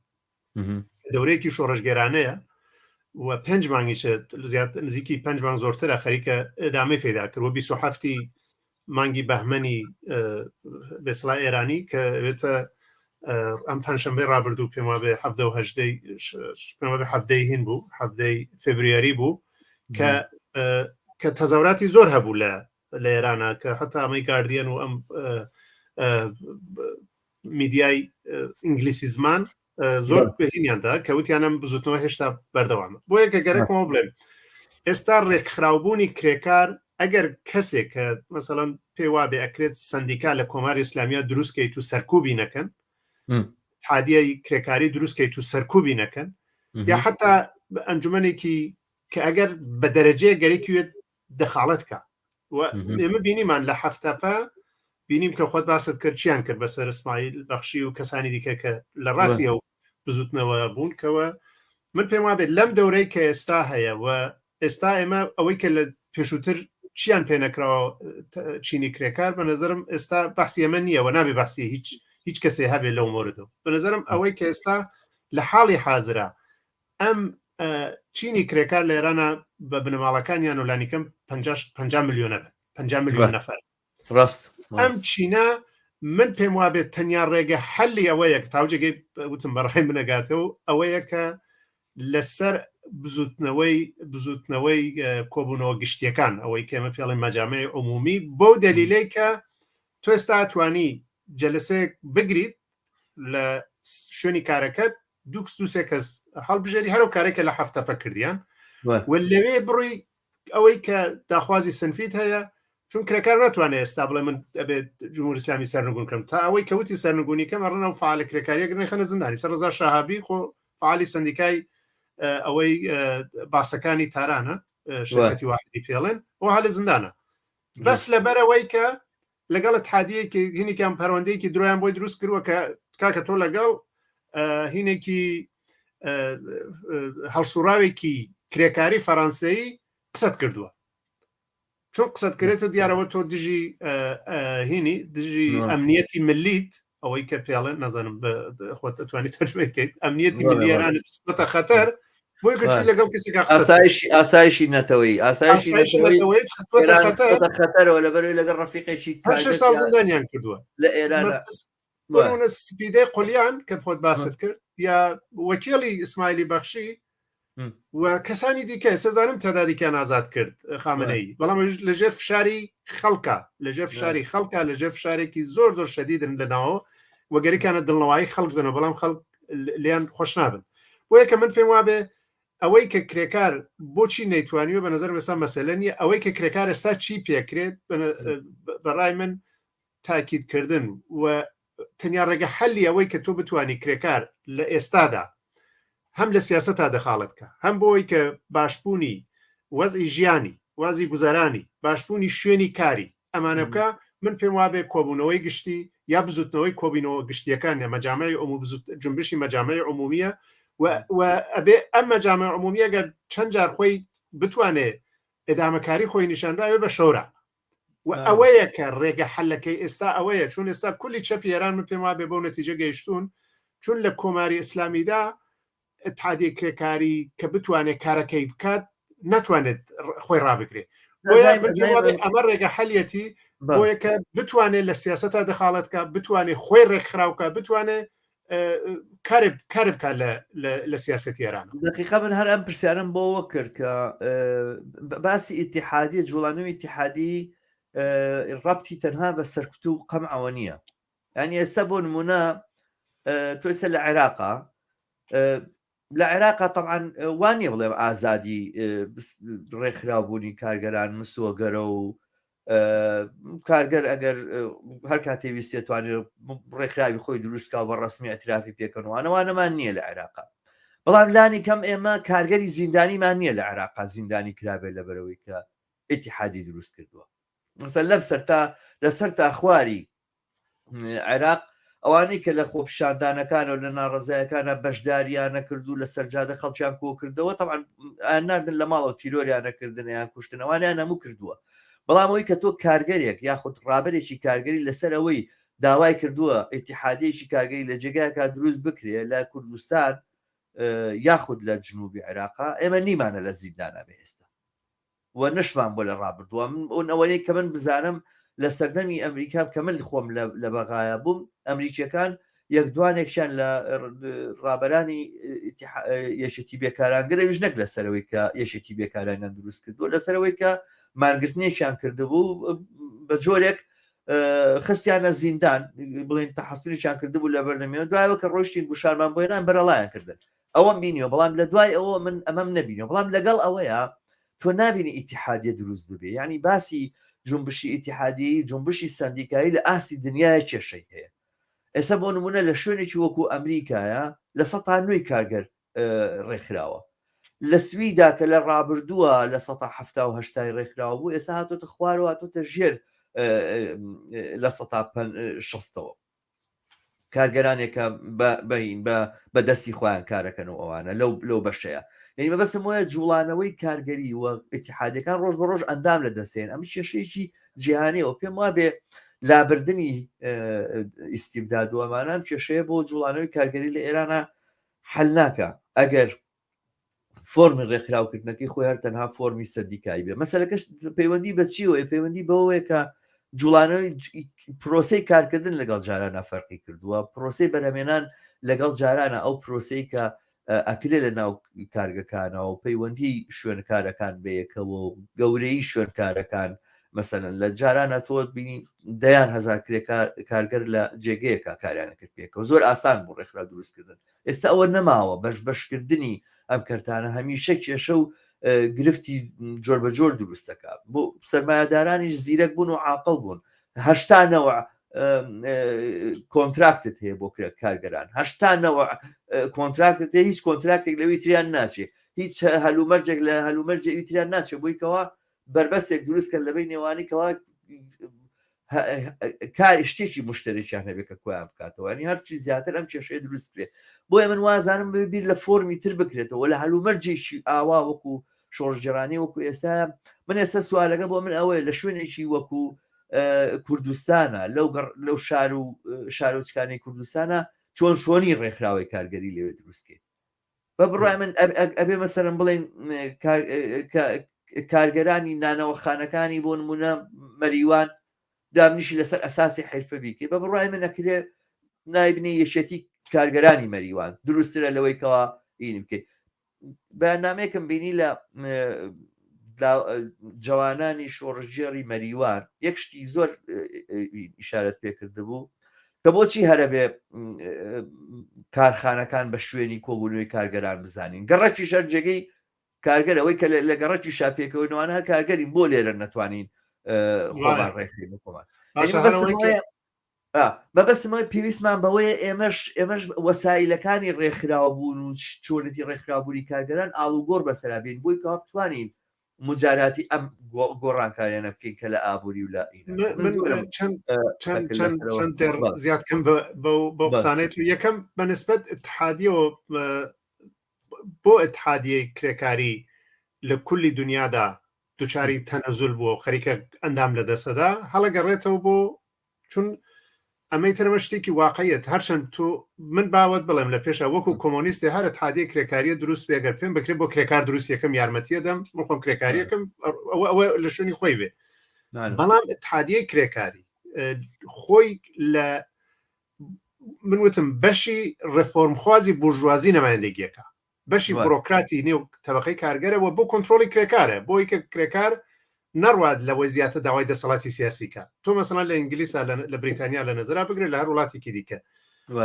دەورەیەکی شۆڕشگێرانەیە و پێنج مانگی زیات نزیکی پێنج مانگ زۆرترە خەریکە ئەدامەی پەیدا کرد و 27 مانگی بەهمەنی بێسڵا ئێرانی کە بێتە ئەم پەنجشەنبەی ڕابردوو پێم وابێ حەفتە و هەژدەی پێم وابێ حەفتەی هین بوو حەفتەی فبریاری بوو کە کە تەزاوراتی زۆر هەبوو لە لە ئێرانە کە حتا ئەمەی گاردیەن و ئەم میدیای ئینگلیسی زمان زۆر پێهینیاندا کە وتیانم بزوتنەوە هێشتا بەردەوامە بۆیە کە گەرەکمەوە بڵێم ئێستا ڕێکخراوبوونی کرێکار ئەگەر کەسێک کە مەسەڵەن پێ وابێ ئەکرێت سندیکا لە کۆماری ئیسلامیە دروستکەیت و سەرکوبی نەکەن حادیای کرێکاری دروستکەیت و سەرکوبی نەکەن یا حتا ئەنجومەنێکی کە ئەگەر بە دەرەجەیە گەرەکیێت دەخاڵەت کە ئێمە بینیمان لە هەفتەپە بینیم کە خۆت باست کرد چیان کرد بەسەر اسماعیل بەخشی و کەسانی دیکە کە لە ڕاستی ئەو بزوتنەوە بوون کەەوە من پێم وابێت لەم دەورەی کە ئێستا هەیە و ئێستا ئێمە ئەوەی کە لە پێشووتر چیان پێ نەکراوە چینی کرێکار بە نظرم ئێستا بەحسی ئەمە نییە و نابێ باسی هیچ هیچ کەسێ هەبێ لەو مۆردەوە بە نظرم ئەوەی کە ئێستا لە حاڵی حازرا ئەم چینی کرێکار لە ئێرانە بە بنەماڵەکانیان و لانیکەم 50 میلیۆنە بن 50 میلیۆن نەفەر ڕاست ئەم چینە من پێم وابێت تەنیا ڕێگە حەلی ئەوەیە کە تاوجێگەی وتم بەڕای منەگاتەوە ئەوەیە کە لەسەر بزوتنەوەی بزوتنەوەی کۆبوونەوە گشتیەکان ئەوەی کەمە پێڵی مەجامەی عمومی بەو دەلیلەی کە تۆ ئێستا توانی جەلسەیەک بگریت لە شوێنی کارەکەت دوو دووسێ کەس هەڵبژێری هەرو کارێکە لە هەفتەپە کردیان و لەوێ بڕی ئەوەی کە داخوازی سنفیت هەیە چون کرێکار ناتوانێت ئێستا بڵێ من ئەبێت جمهور ئیسلامی سەرنگون کەم تا ئەوەی کەوتی سەرنگونی کەم ئەڕنە و فعالە کرێکاریە گرنە خەنە زیندانی سەر ڕەزا شەهابی خۆ فعالی سندیکای ئەوەی باسەکانی تارانە شرکەتی واحدی پێڵێن ئەو هەلە زیندانە بەس لەبەرەوەی کە لەگەڵ اتحادیەکی هینێکیان پەروەندەیەکی درۆیان بۆی دروست کردووە کە کاکە تۆ لەگەڵ هینێکی هەڵسوڕاوێکی کرێکاری فەرەنسایی قسەت کردووە چۆن قسەت کرێتە دیارەوە تۆ دژی هینی دژی ئەمنیەتی ملیت ئەوەی کە پێڵێن نازانم خۆت ئەتوانی تەرجمەی بکەیت ئەمنیەتی ملیێرانە خستوەتە خەتەر بۆی کە چووی لەگەڵ کەسێکا قسە ئاسایشی ئاسایشی نەتەوەیی ئاسایشی نەتەوەیی خستوەتە خەتەر خەتەرەوە لەبەرەوەی لەگەڵ ڕەفیقێکی هەر شەش ساڵ زیندانیان کردووە لە ئێران بۆ نمونە سپیدەی قولیان کە خۆت باست کرد یا وەکیڵی ئیسماعیلی بەخشی و کەسانی دیکە سەزانم تەداریکیان ئازاد کرد خامنەی بەڵام لەژێر فشاری خەڵکە لەژێر فشاری خەڵکە لەژێر فشارێکی زۆر زۆر شەدیدن لەناوە وەگەریکانە دڵنەوایی خەڵک دەنەوە بەڵام خەڵک لیان خۆش نابن بۆیە کە من پێم وابێ ئەوەی کە کرێکار بۆچی نەیتوانیوە بە نظر مەسا مەسەلە نیە ئەوەی کە کرێکار ئێستا چی پێکرێت بەڕای من تاکیدکردن و تەنیا ڕێگە حەلی ئەوەی کە تۆ بتانی کرێکار لە ئێستادا هەم لە سیاسەتا دەخاڵەت کە هەم بۆی کە باشبوونی وەزعی ژیانی وازی گوزەرانی باشبوونی شوێنی کاری ئەمانە بکە من پێم وابێ کۆبوونەوەی گشتی یا بزوتنەوەی کۆبینەوە گشتیەکان یا مەجامعی عموم جنبشی مەجامعی عمومیە و ئەبێ ئەم مەجامع عمومیە گەر چەند جار خۆی بتوانێ ئەدامەکاری خۆی نیشاندا ئەوێ بە شەورا و ئەوەیە کە ڕێگە حلەکەی ئێستا ئەوەیە چون ئێستا کولی چەپی ئێران من پێم وابێ بەو نەتیجە گەیشتوون چون لە کۆماری ئیسلامیدا اتحادیە کرێکاری کە بتوانێت کارەکەی بکات ناتوانێت خۆی ڕابگرێت بۆیە ئەمە ڕێگە حەلیەتی بۆیە کە بتوانێت لە سیاسەتا دەخاڵەت کە بتوانێت خۆی ڕێکخراوکە بتوانێت کار بکات لە سیاسەتی ئێران. دەقیقە من هەر ئەم پرسیارم بۆ وە کرد کە باسی ئیتیحادیە جوڵانەوەی ئیتیحادی ڕەبتی تەنها بە سەرکوت و قەمعەوە نییە یعنی ئێستا بۆ نمونە تۆ ئێستا لە عێراقا لە عێراقا طبعا وانە بڵێم ئازادی ڕێکخراوبوونی کارگەران مسۆگەرە و. کارگەر ئەگەر هەر کاتێ ویستێ توانێت ڕێکخراوی خۆی دروستکا بە ڕسمی اعترافی پێکەنوانەوانەمان نییە لە عێراقا بەڵام لانی کەم ئێمە کارگەری زیندانیمان نییە لە عێراقا زیندانی کرابێت لەبەرەوەی کە ئیتیحادی دروست کردووە مەسەلەن لەم سەر تا لەسەر تا خواری عێراق ئەوانەی کە لە خۆپیشاندانەکان و لە ناڕەزایەکانە بەشداریانە کرد و لە سەرجادە خەڵکیان کۆکردەوە طبعا ناردن لە ماڵەوە تیرۆریانە کردن یان کوشتنەوانیان هەموو کردووە بەڵام ئەوەی کە تۆ کارگەرێک یاخود ڕابەرێکی کارگەری لەسەر ئەوەی داوای کردووە ئیتیحادیەکی کارگەری لە جێگایەکە دروست بکرێ لە کوردستان یاخود لە جنوبی عێراقا ئێمە نیمانە لە زیندانە بێ ئێستا و نەشمان بۆ لە ڕابردووە من ئەو ئەوەی کە من بزانم لە سەردەمی ئەمریکا کە من خۆم لە بەغایا بووم ئەمریکیەکان یەک دوانێکیان لە ڕابەرانی یەکێتی بێکاران گرەویش نەک لەسەرەوەی کە یەکێتی بێکارانیان دروست کردووە لەسەرەوەی کە مانگرتنێکیان کردبوو بە جۆرێک خستیانە زیندان بڵێن تەحسنێکیان کردبوو لە بەردەمیەوە دوایەوە کە ڕۆشتین گوشارمان بۆێنان بەرەڵایان کردن ئەوەم بینیوە بەڵام لە دوای ئەوە من ئەمەم نەبینەوە بەڵام لەگەڵ ئەوەیە تۆ نابینی ئیتیحادیە دروست ببێ یعنی باسی جنبشی ئیتیحادی جنبشی سندیکایی لە ئاستی دنیای کێشەی هەیە ئێستا بۆ نمونە لە شوێنێکی وەکو ئەمریکایە لە سەتا نوێی کارگەر ڕێکخراوە لە سویدا کە لە ڕابردووە لە سەتا هەفتا و هەشتای ڕێکخراوە بوو ئێستا هاتۆتە خوارەوە هاتۆتە ژێر لە سەتا شەستەوە کارگەرانێکە بەین بە بە دەستی خۆیان کارەکەن و ئەوانە لەو لەو بەشەیە یعنی مەبەستم وایە جوڵانەوەی کارگەری و ئیتیحادەکان ڕۆژ بە ڕۆژ ئەندام لە دەستێن ئەم کێشەیەکی جیهانیەوە پێم وابێ لابردنی ئیستیبداد و ئەمانە ئەم کێشەیە بۆ جوڵانەوەی کارگەری لە ئێرانە حل ناکە ئەگەر فۆرمی ڕێکخراوکردنەکەی خۆی هەر تەنها فۆرمی سەندیکایی بێ مەسەلەکەش پەیوەندی بە چیەوەی پەیوەندی بەوەیە کە جوڵانەوەی پرۆسی کارکردن لەگەڵ جارانە فەرقی کردووە پرۆسی بەرهەمێنان لەگەڵ جارانە ئەو پرۆسی کە ئەکرێ لە ناو کارگەکانەوە پەیوەندی شوێنکارەکان بەیەکەوە و گەورەی شوێنکارەکان مەسەلەن لە جارانە تۆ بینی دەیان هەزار کرێکار کارگەر لە جێگەیەکە کاریانە کرد پێکەوە زۆر ئاسان بوو ڕێکخرا دروستکردن ئێستا ئەوە نەماوە بەش بەشکردنی ئەم کەرتانە هەمیشە کێشە و گرفتی جۆر بە جۆر دروست دەکات بۆ سەرمایەدارانیش زیرەک بوون و عاقڵ بوون هەشتانەوە contract ت هەیە بۆ کارگەران هەشتانەوە contract ت هەیە هیچ contract ێک لەوی تریان ناچێ هیچ هەلومەرجێک لە هەلومەرجێکی تریان ناچێ بۆی کەوا بەربەستێک دروست کەن لەبەی نێوانی کەوا کاری شتێکی مشتەرێکیان هەبێت کە کۆیان بکاتەوە ینی هەرچی زیاتر ئەم کێشەیە دروست بێت بۆیە من وازانم بیر لە فۆرمی تر بکرێتەوە لە هەلومەرجێکی ئاوا وەکو شۆڕشگێڕانی وەکو ئێستا من ئێستا سوالەکە بۆ من ئەوەیە لە شوێنێکی وەکو کوردستانە لەو لەو شار و شارۆچکانی کوردستانە چۆن شۆنی ڕێکخراوی کارگەری لەوێ دروستکەین بە بڕای من ئەبێ مەسەرم بڵێن کارگەرانی نانەوەخانەکانی بۆ نمونە مەریوان دابنیشی لەسەر ئەساسی حرفە بیکەی بە بڕای من ئەکرێ نایبنی یەکێتی کارگەرانی مەریوان دروسترە لەوەی کەوا ئینی بکەیت بەیاننامەیەکم بینی لە جوانانی شۆڕشگێڕی مەریوان یەک شتی زۆر ئیشارەت پێکردبوو کە بۆچی هەرەبێ کارخانەکان بە شوێنی کۆبوونەوەی کارگەران بزانین گەڕەکی شەر جێگەی کارگەر ئەوەی کە لە گەڕەکی شاپێکەوە نوانە هەر کارگەرین بۆ لێرە نەتوانین خۆمان ڕێکخین خۆمان مەبەستمەوەی پێویستمان بەوەیە ئێمەش ئێمەش وەسایلەکانی ڕێکخراوبوون و چۆنێتی ڕێکخراوبوونی کارگەران ئاڵوگۆڕ بەسەرا بین بۆی کەوا بتوانین مجاراتی ئەم گۆڕانکاریانە بکەین کە لە ئابووری و لە چەند دێڕ زیاد کەم بەو قسانەی تو یەکەم بە نسبەت اتحادیەوە بۆ اتحادیەی کرێکاری لە کولی دنیادا دوچاری تەنەزول بووە و خەریکە ئەندام لە دەسەدا هەڵەگەڕێتەوە بۆ چون ئەمەی ترمە شتێکی واقعیت هەرچەند تۆ من باوەت بڵێم لە پێشە وەکو کۆمۆنیستی هەر اتحادیە کرێکاریە دروست بێگەر پێم بکرێت بۆ کرێکار دروست یەکەم یارمەتیە دەم من خۆم کرێکاریەکەم ئەوە ئەوە لە شوێنی خۆی بێ بەڵام اتحادیە کرێکاری خۆی لە من وتم بەشی ڕێفۆرمخوازی بورژوازی نمایندگیەکە بەشی بڕۆکراتی نێو تەبقەی کارگەرە و بۆ کۆنترۆڵی کرێکارە بۆی کە کرێکار نەڕوات لەوەی زیاتر داوای دەسەڵاتی سیاسی کە تۆ مەسەڵەن لە ئینگلیسا لە بریتانیا لە نەزرا بگرە لە هەر وڵاتێکی دیکە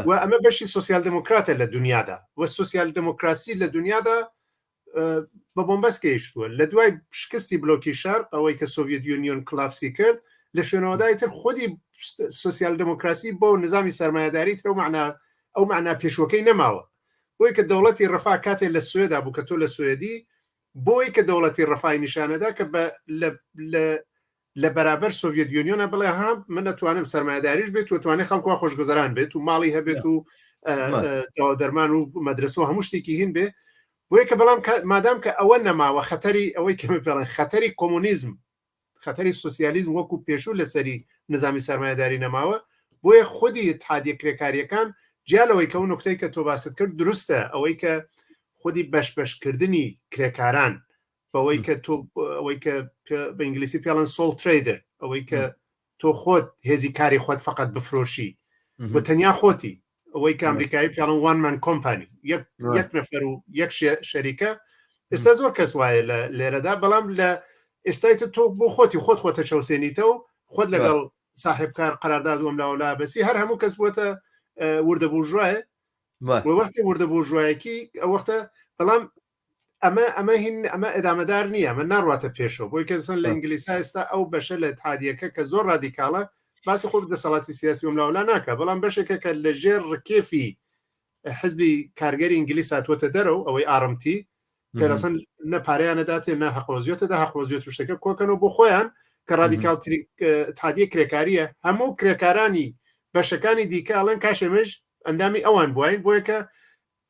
و ئەمە بەشی سوسیال دموکراتە لە دنیادا و سوسیال دموکراسی لە دنیادا بە بۆمبەست گەیشتووە لە دوای شکستی بلۆکی شەرق ئەوەی کە سۆڤێت یونیۆن collapse ی کرد لە شوێنەوەدای تر خودی سوسیال دموکراسی بۆ نظامی سەرمایەداری تر معنا ئەو معنا پێشوەکەی نەماوە بۆی کە دەوڵەتی ڕفا کاتێ لە سوێدا بوو کە تۆ لە سوێدی بۆی کە دەوڵەتی ڕفای نیشانەدا کە بە لە لە بەرابەر سۆڤیەت یۆنیۆنە بڵێ ها من ئەتوانم سەرمایەداریش بێت و توانێت خەڵک وا خۆشگوزەران بێت و ماڵی هەبێت و دەرمان و مەدرسە و هەموو شتێکی هین بێ بۆیە کە بەڵام مادام کە ئەوە نەماوە خەتەری ئەوەی کە پێڵێن خەتەری کۆمۆنیزم خەتەری سوسیالیزم وەکو پێشوو لەسەری نظامی سەرمایەداری نەماوە بۆیە خودی اتحادیە کرێکاریەکان جیا لەوەی کە ئەو نوکتەی کە تۆ باست کرد دروستە ئەوەی کە خودی بەش بەشکردنی کرێکاران بەوەی کە تۆ ئەوەی کە بە ئینگلیسی پێڵن sole trader ئەوەی کە تۆ خۆت هێزی کاری خۆت فقط بفرۆشی و تەنیا خۆتی ئەوەی کە ئەمریکایی پێڵن one man company یەک یەک نەفەر و یەک شەریکە ئێستا زۆر کەس وایە لە لێرەدا بەڵام لە ئێستای تۆ بۆ خۆتی خۆت خۆتە چەوسێنیتەوە خۆت لەگەڵ ساحێبکار قەرارداد وەم لاولا بەسی هەر هەموو کەس بووەتە وردە بورژوایە وەختی وردە بورژوایەکی ئەو وەختە بەڵام ئەمە ئەمە هین ئەمە ئەدامەدار نییە ئەمە ناڕاتە پێشەوە بۆی کەسن لە ئینگلیسا ئێستا ئەو بەشە لە اتحادیەکە کە زۆر ڕادیکاڵە باسی خۆ دەسەڵاتی سیاسی وملاولا ناکە بەڵام بەشێکە کە لە ژێر ڕکێفی حزبی کارگەری ئینگلیس هاتووەتە دەرەوە ئەوەی RMT کە لەسەن نە پارەیان نەداتێ نە حەقۆزیێتە دا حەقۆزیێت و شتەکە کۆکەنەوە بۆ خۆیان کە ڕادیکاڵترین اتحادیە کرێکاریە هەموو کرێکارانی بەشەکانی دیکە ئەڵێن کاشێمەش ئەندامی ئەوان بواین بۆیە کە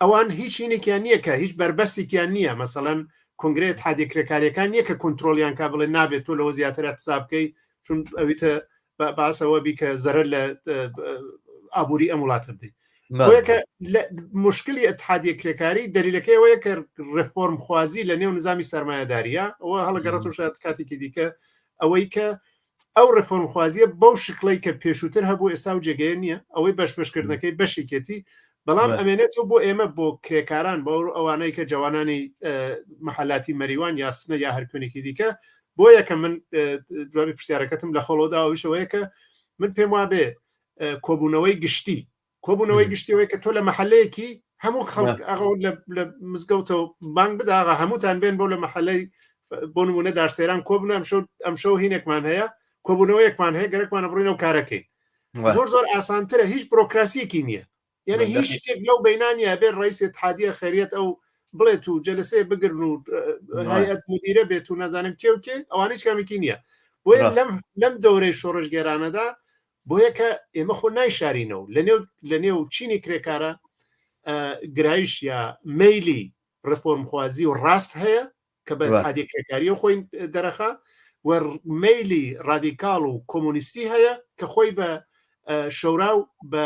ئەوان هیچ هینێکیان نییە کە هیچ بەربەستێکیان نییە مەسەڵەن کۆنگرەی اتحادیە کرێکاریەکان نییە کە کۆنتترۆلیان کا بڵێ نابێت تۆ لەوە زیاتر احتساب بکەی چون ئەویتە باسەوە بی کە زەرەر لە ئابووری ئەم وڵاتە بدەیت بۆیە کە مشکلی اتحادیە کرێکاری دەلیلەکەی ئەوەیە کە ڕێفۆرم خوازی لە نێو نظامی سەرمایەداریە ئەوە هەڵگەڕێت شاید کاتێکی دیکە ئەوەی کە ئەو ڕێفۆرمخوازیە بەو شکڵەی کە پێشووتر هەبوو ئێستا و جێگەیە نییە ئەوەی بەش بەشکردنەکەی بەشێکێتی بەڵام ئەمێنێتەوە بۆ ئێمە بۆ کرێکاران بۆ ئەوانەی کە جوانانی محەلاتی مەریوان یا سنە یا هەرکوێنێکی دیکە بۆ یەکە من جوابی پرسیارەکەتم لە خۆڵەوە ئەویشەوەیە کە من پێم وابێ کۆبوونەوەی گشتی کۆبوونەوەی گشتیەوەی کە تۆ لە مەحلەیەکی هەموو خەڵک ئەغە لە مزگەوتەوە بانگ بداغە هەمووتان بێن بۆ لە مەحلەی بۆ نمونە دارسێران کۆبن ئەم شەو ئەم شەو هینێکمان هەیە کۆبوونەوەیەکمان هەیە گەرەکمانە بڕینەوە کارەکەین زۆر زۆر ئاسانترە هیچ بڕۆکراسیەکی نییە یعنی هیچ شتێک لەو بینانە بێت ڕئیس اتحادیە خەریەت ئەو بڵێت و جەلسەیە بگرن و هەیئەت مدیرە بێت و نازانم کێ و کێ ئەوانە هیچ کامێکی نییە بۆیە لەم لەم دەورەی شۆڕشگێرانەدا بۆیە کە ئێمە خۆ نایشارینەوە لەنێو لەنێو چینی کرێکارە گرایش یا مەیلی ڕێفۆرمخوازی و ڕاست هەیە کە بە اتحادیە کرێکاریە خۆی دەرەخا و مەیلی ڕادیکاڵ و کۆمۆنیستی هەیە کە خۆی بە شەورا و بە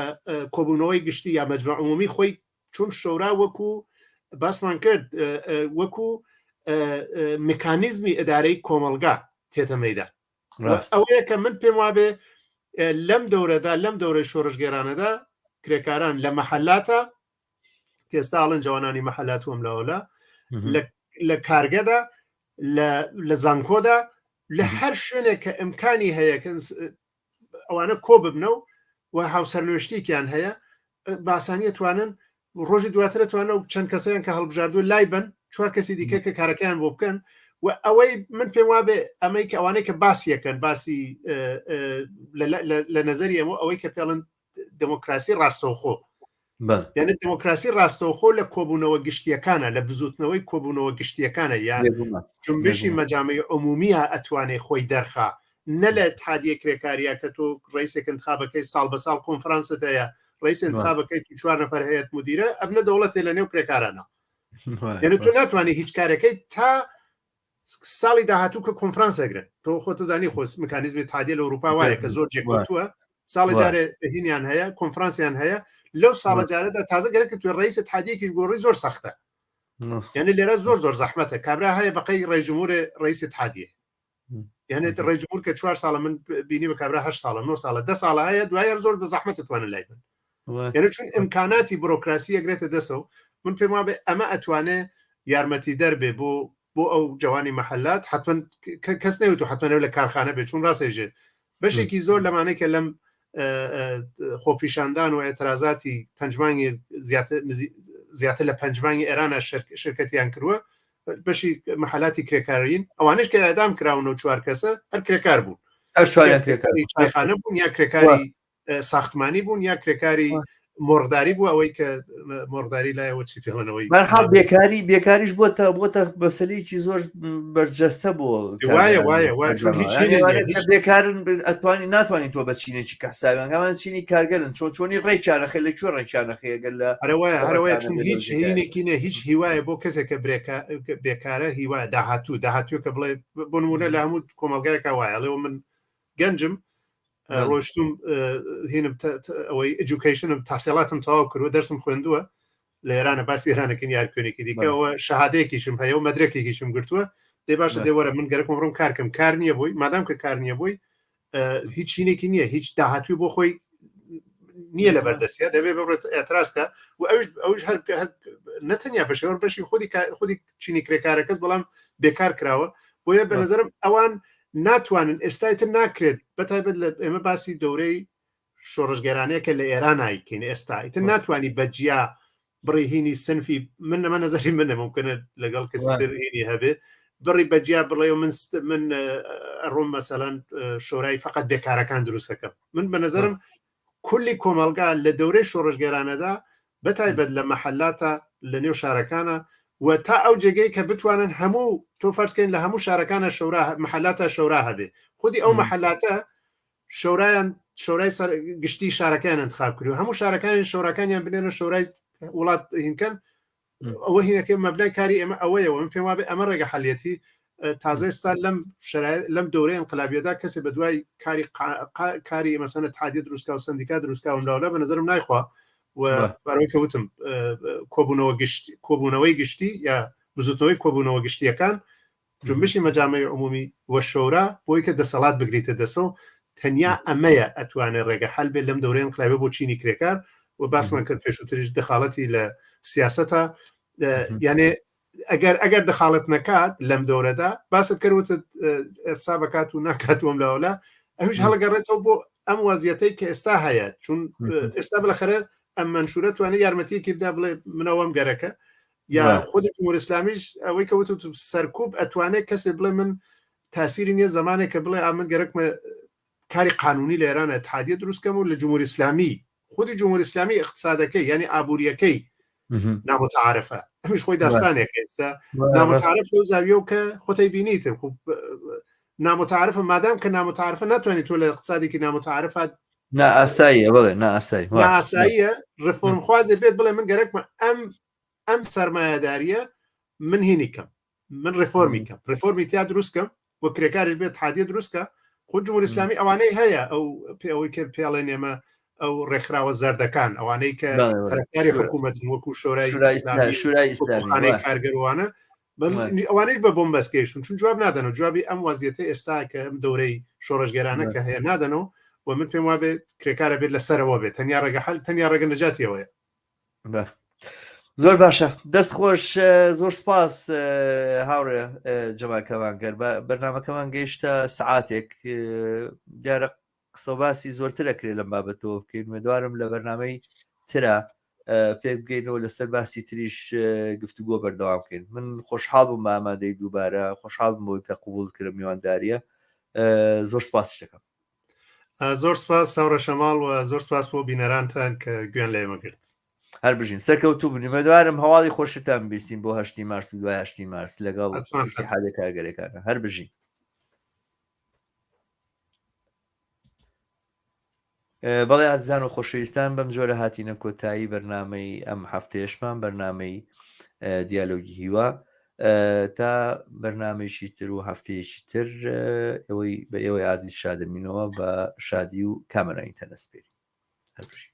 کۆبوونەوەی گشتی یا مەجمع عمومی خۆی چون شەورا وەکو باسمان کرد وەکو مکانیزمی ئیدارەی کۆمەڵگا تێتە مەدان ئەوەیە کە من پێم وابێ لەم دەورەدا لەم دەورەی شۆڕشگێرانەدا کرێکاران لە مەحلاتە کێستاڵن جوانانی مەحلات وم لاوەلا لە کارگەدا لە زانکۆدا لە هەر شوێنێک کە ئەمکانی هەیە کە ئەوانە کۆ ببنەوە و هاوسەرنوێشتێکیان هەیە باسانیە توانن ڕۆژی دواتر توانە و چەند کەسیان کە هەڵبژاردووە لای بن چوار کەسی دیکە کە کارەکەیان بۆ بکەن و ئەوەی من پێم وابێ ئەمەی کە ئەوانەی کە باسیەکەن باسی لە نظری ئەمە ئەوەی کە پێڵن دموکراسی ڕاستەوخۆ یعنی دموکراسی ڕاستەوخۆ لە کۆبوونەوە گشتیەکانە لە بزوتنەوەی کۆبوونەوە گشتیەکانە یا جنبشی مەجامی عمومیە ئەتوانێ خۆی دەرخا نە لە اتحادیە کرێکاریە کە تۆ ڕئیسێک انتخابەکەی ساڵ بە ساڵ کۆنفرانست هەیە ڕئیس انتخابەکەی تو چوار نەفەر هەیەت مدیرە ئەبنە دەوڵەتێ لە نێو کرێکارانە یعنی تۆ ناتوانانی هیچ کارەکەی تا ساڵی داهاتوو کە کۆنفرانس ئەگرن تۆ خۆتەزانی خۆ مکانیزمی اتحادیە لە ئەوروپا وایە کە زۆر جێکەوتووە ساڵی جارێ هینیان هەیە کۆنفرانسیان هەیە لەو ساڵە جارەدا تازە گەرەکە توێ ڕئیس اتحادیەکیش گۆڕی زۆر سەختە یعنی لێرە زۆر زۆر زەحمەتە کابرا هەیە بەقەی ڕئیس جمهور ڕئیس اتحادیە یعنی ڕئیس جمهور کە چوار ساڵە من بینی بە کابرا 8 ساڵە 9 ساڵە ده ساڵە هەیە دوای هەر زۆر بە زەحمەت توانن لای بن یعنی چون ئیمکاناتی بڕۆکراسی ئەگرێتە دەسەوە من پێم وابێ ئەمە ئەتوانێ یارمەتی دەر بێ بۆ بۆ ئەو جوانی محلات حتمما کەس نەوێت و حتمما لە کارخانە بێت چون ڕاستێژێ بەشێکی زۆر لەمانەی کە لەم خۆپیشاندان و اعترازاتی پەنج مانگی زیاتر زیاتر لە پەنج مانگی ئێرانە شرکەتیان کردووە. بەشی محلاتی کرێکارین ئەوانش کە ئەدام کراون و چوار کەسە هەر کرێکار بوون کرێکاری چایخانە بوون یا کرێکاری ساختمانی بوون یا کرێکاری مۆڕداری بوو ئەوەی کە مۆڕداری لایەوە چی پێڵنەوەی بەرحاڵ بێکاری بێکاریش بۆتە بۆتە مەسلەیەکی زۆر بەرجەستە بۆ وایە وایە وایە چون هیچ بێکارن ئەتوانی ناتوانین تۆ بە چینێکی کەساویانگەمان چینی کارگەرن چۆن چۆنی ڕێکیانەخێ لە کوێ ڕێکیانەخێ گەر لە هەروایە هەروایە چون هیچ هینێکی نیە هیچ هیوایە بۆ کەسێک کە برێکە بێکارە هیوا داهاتوو داهاتوو کە بڵێ بۆ نمونە لە هەموو کۆمەڵگایەکە وایە ئەڵێ من گەنجم ڕۆشتم هینم ئەوەی ئەجوکیشنم تاسیڵاتم تەواو کردوە دەرسم خوێندووە لە ئێرانە باسی ئێرانەکەین یار کوێنێکی دیکەەوە شەهادەیەکیشم هەیە و مەدرەکێکیشم گرتووە دەی باشە دێ وەرە من گەرەکم ڕوم کارکەم کار نییە بۆی مادام کە کار نییە بۆی هیچ چینێکی نییە هیچ داهاتوی بۆ خۆی نییە لە بەردەستە دەبێ بڕێت ئەتراسکە و ئەوش ئەوش هەر نەتەنیا بەشێوە بەشی خودی خودی چینی کرێکارەکەس بەڵام بێکار کراوە بۆیە بە نظرم ئەوان ناتوانن ئێستای تر ناکرێت بەتایبەت لە ئێمە باسی دەورەی شۆڕشگێرانەیە کە لە ئێران ئایکەین ئێستا ئیتر ناتوانانی بەجیا بڕی هینی سنفی من نەمە نەزەری منە ممکنە لەگەڵ کەسی تر هینی هەبێ بڕی بەجیا بڵێ و من من ئەڕۆم مەسەلەن شۆرای فقط بێکارەکان دروستەکەم من بە نظرم کولی کۆمەڵگا لە دەورەی شۆڕشگێرانەدا بەتایبەت لە مەحەلاتە لە نێو شارەکانە و تا ئەو جێگەی کە بتوانن هەموو تۆ فەرزکەین لە هەموو شارەکانە شەورا مەحەلاتە شەورا هەبێ خودی ئەو مەحەلاتە شەورایان شەورای سەر گشتی شارەکەیان انتخاب کرد و هەموو شارەکانی شەوراکانیان بنێنە شەورای وڵات هینکەن ئەوە هینەکەی مەبنای کاری ئێمە ئەوەیەوە من پێم وابێ ئەمە ڕێگە حەلێتی تازە ئێستا لەم شرایط لەم دەورەی انقلابیەدا کەسێ بە دوای کاری کاری مەسەنە تادیە دروستکا و سندیکا دروستکاوم لاولا بە نظرم نایخوا و بەرەوەی کە وتم کۆبوونەوە گشت کۆبوونەوەی گشتی یا بزوتنەوەی کۆبوونەوە گشتیەکان جنبشی مەجامعی عمومی و شۆرا بۆی کە دەسەڵات بگریتە دەسەوە تەنیا ئەمەیە ئەتوانێت ڕێگە حل بێت لەم دەورەی انقلابی بۆ چینی کرێکار و باسمان کرد پێشووتریش دەخاڵەتی لە سیاسەتە یانێ ئەگەر ئەگەر دەخاڵەت نەکات لەم دەورەدا باست کرد وتت ئێرسا بکات و ناکات وم لاولا ئەوش هەڵگەڕێتەوە بۆ ئەم وەزیەتەی کە ئێستا هەیە چون ئێستا بلەخەرە ئەم منشورە توانێت یارمەتیەکی بدا بڵێ منەوەم گەرەکە یا خودی جمهوری ئیسلامیش ئەوەی کە وتت سەرکوب ئەتوانێت کەسێ بڵێ من تاسیری نییە زمانێک کە بڵێ ئا من گەرەکمە کاری قانونی لە ئێران اتحادیە دروست کەم و لە جمهوری ئیسلامی خودی جمهوری ئیسلامی اقتصادەکەی یعنی ئابووریەکەی نامتعارفە ئەمیش خۆی داستانێک ئێستا نامتعارف لەو زاویە و کە خۆتەی بینیتر خو نامتعارفە مادام کە نامتعارفە ناتوانێت تۆ لە اقتصادێکی نامتعارفە نائاساییە بڵێ نائاسایی نائاساییە ڕفۆرمخوازێ بێت بڵێ من گەرەکمە ئەم ئەم سەرمایەداریە من هینی کەم من ڕفۆرمی کەم ڕفۆرمی تیا دروست کەم و کرێکاریش بێت حادیە دروستکە خۆ جمهوری ئیسلامی ئەوانەی هەیە ئەو پێ ئەوەی کە پێڵێن ئێمە ئەو ڕێکخراوە زەردەکان ئەوانەی کە طرفداری حکوومەتن وەکو شۆرای شورای ئیسلامی کارگەروانە ئەوانەی بە بۆم بەسکەیشن چون جواب نادەنەوە جوابی ئەم وازیەتە ئێستا کە ئەم دەورەی شۆڕشگێرانە کە هەیە نادەنەوە و من پێم وابێ کرێکارە بێت لەسەرەوە بێت تەنیا ڕێگە حل تەنیا ڕێگە نەجاتیەوەیە زۆر باشە دەست خۆش زۆر سپاس هاوڕێ جەمال کەمانگەر بەرنمەکەمان گەیشتە سعاتێک دیارە قسە باسی زۆرتر ئەکرێت لەم بابەتەوە بکەین مێدوارم لە بەرنمەی ترا پێک بگەینەوە لەسەر باسی تریش گفتوگۆ بەردەوام بکەین من خۆشحاڵ بووم بە ئامادەی دووبارە خۆشحاڵ بووم بۆی کە قوبول کرم میوانداریە زۆر سپاسی دەکەم زۆر سپاس هاوڕێ شەماڵ و زۆر سپاس بۆ بینەرانتان کە گوێن لە ئێمە گرت. هەر بژین سەرکەوتوو بن ئومێدوارم هەواڵی خۆشتان بیستین بۆ هەشتی مارس و دوای هەشتی مارس لەگەڵ ئیتیحادە کارگەرەکانە هەر بژین. بەڵێ ئازیزان و خۆشەویستان بەم جۆرە هاتینە کۆتایی بەرنامەی ئەم هەفتەیەشمان بەرنامەی دیالۆگی هیوا تا بەرنمەیەکی تر و هەفتەیەکی تر ئەوەی بە ئێوەی ئازیز شادەمینەوە بە شادی و کامەرانی تەنەسپێری هەر بژین.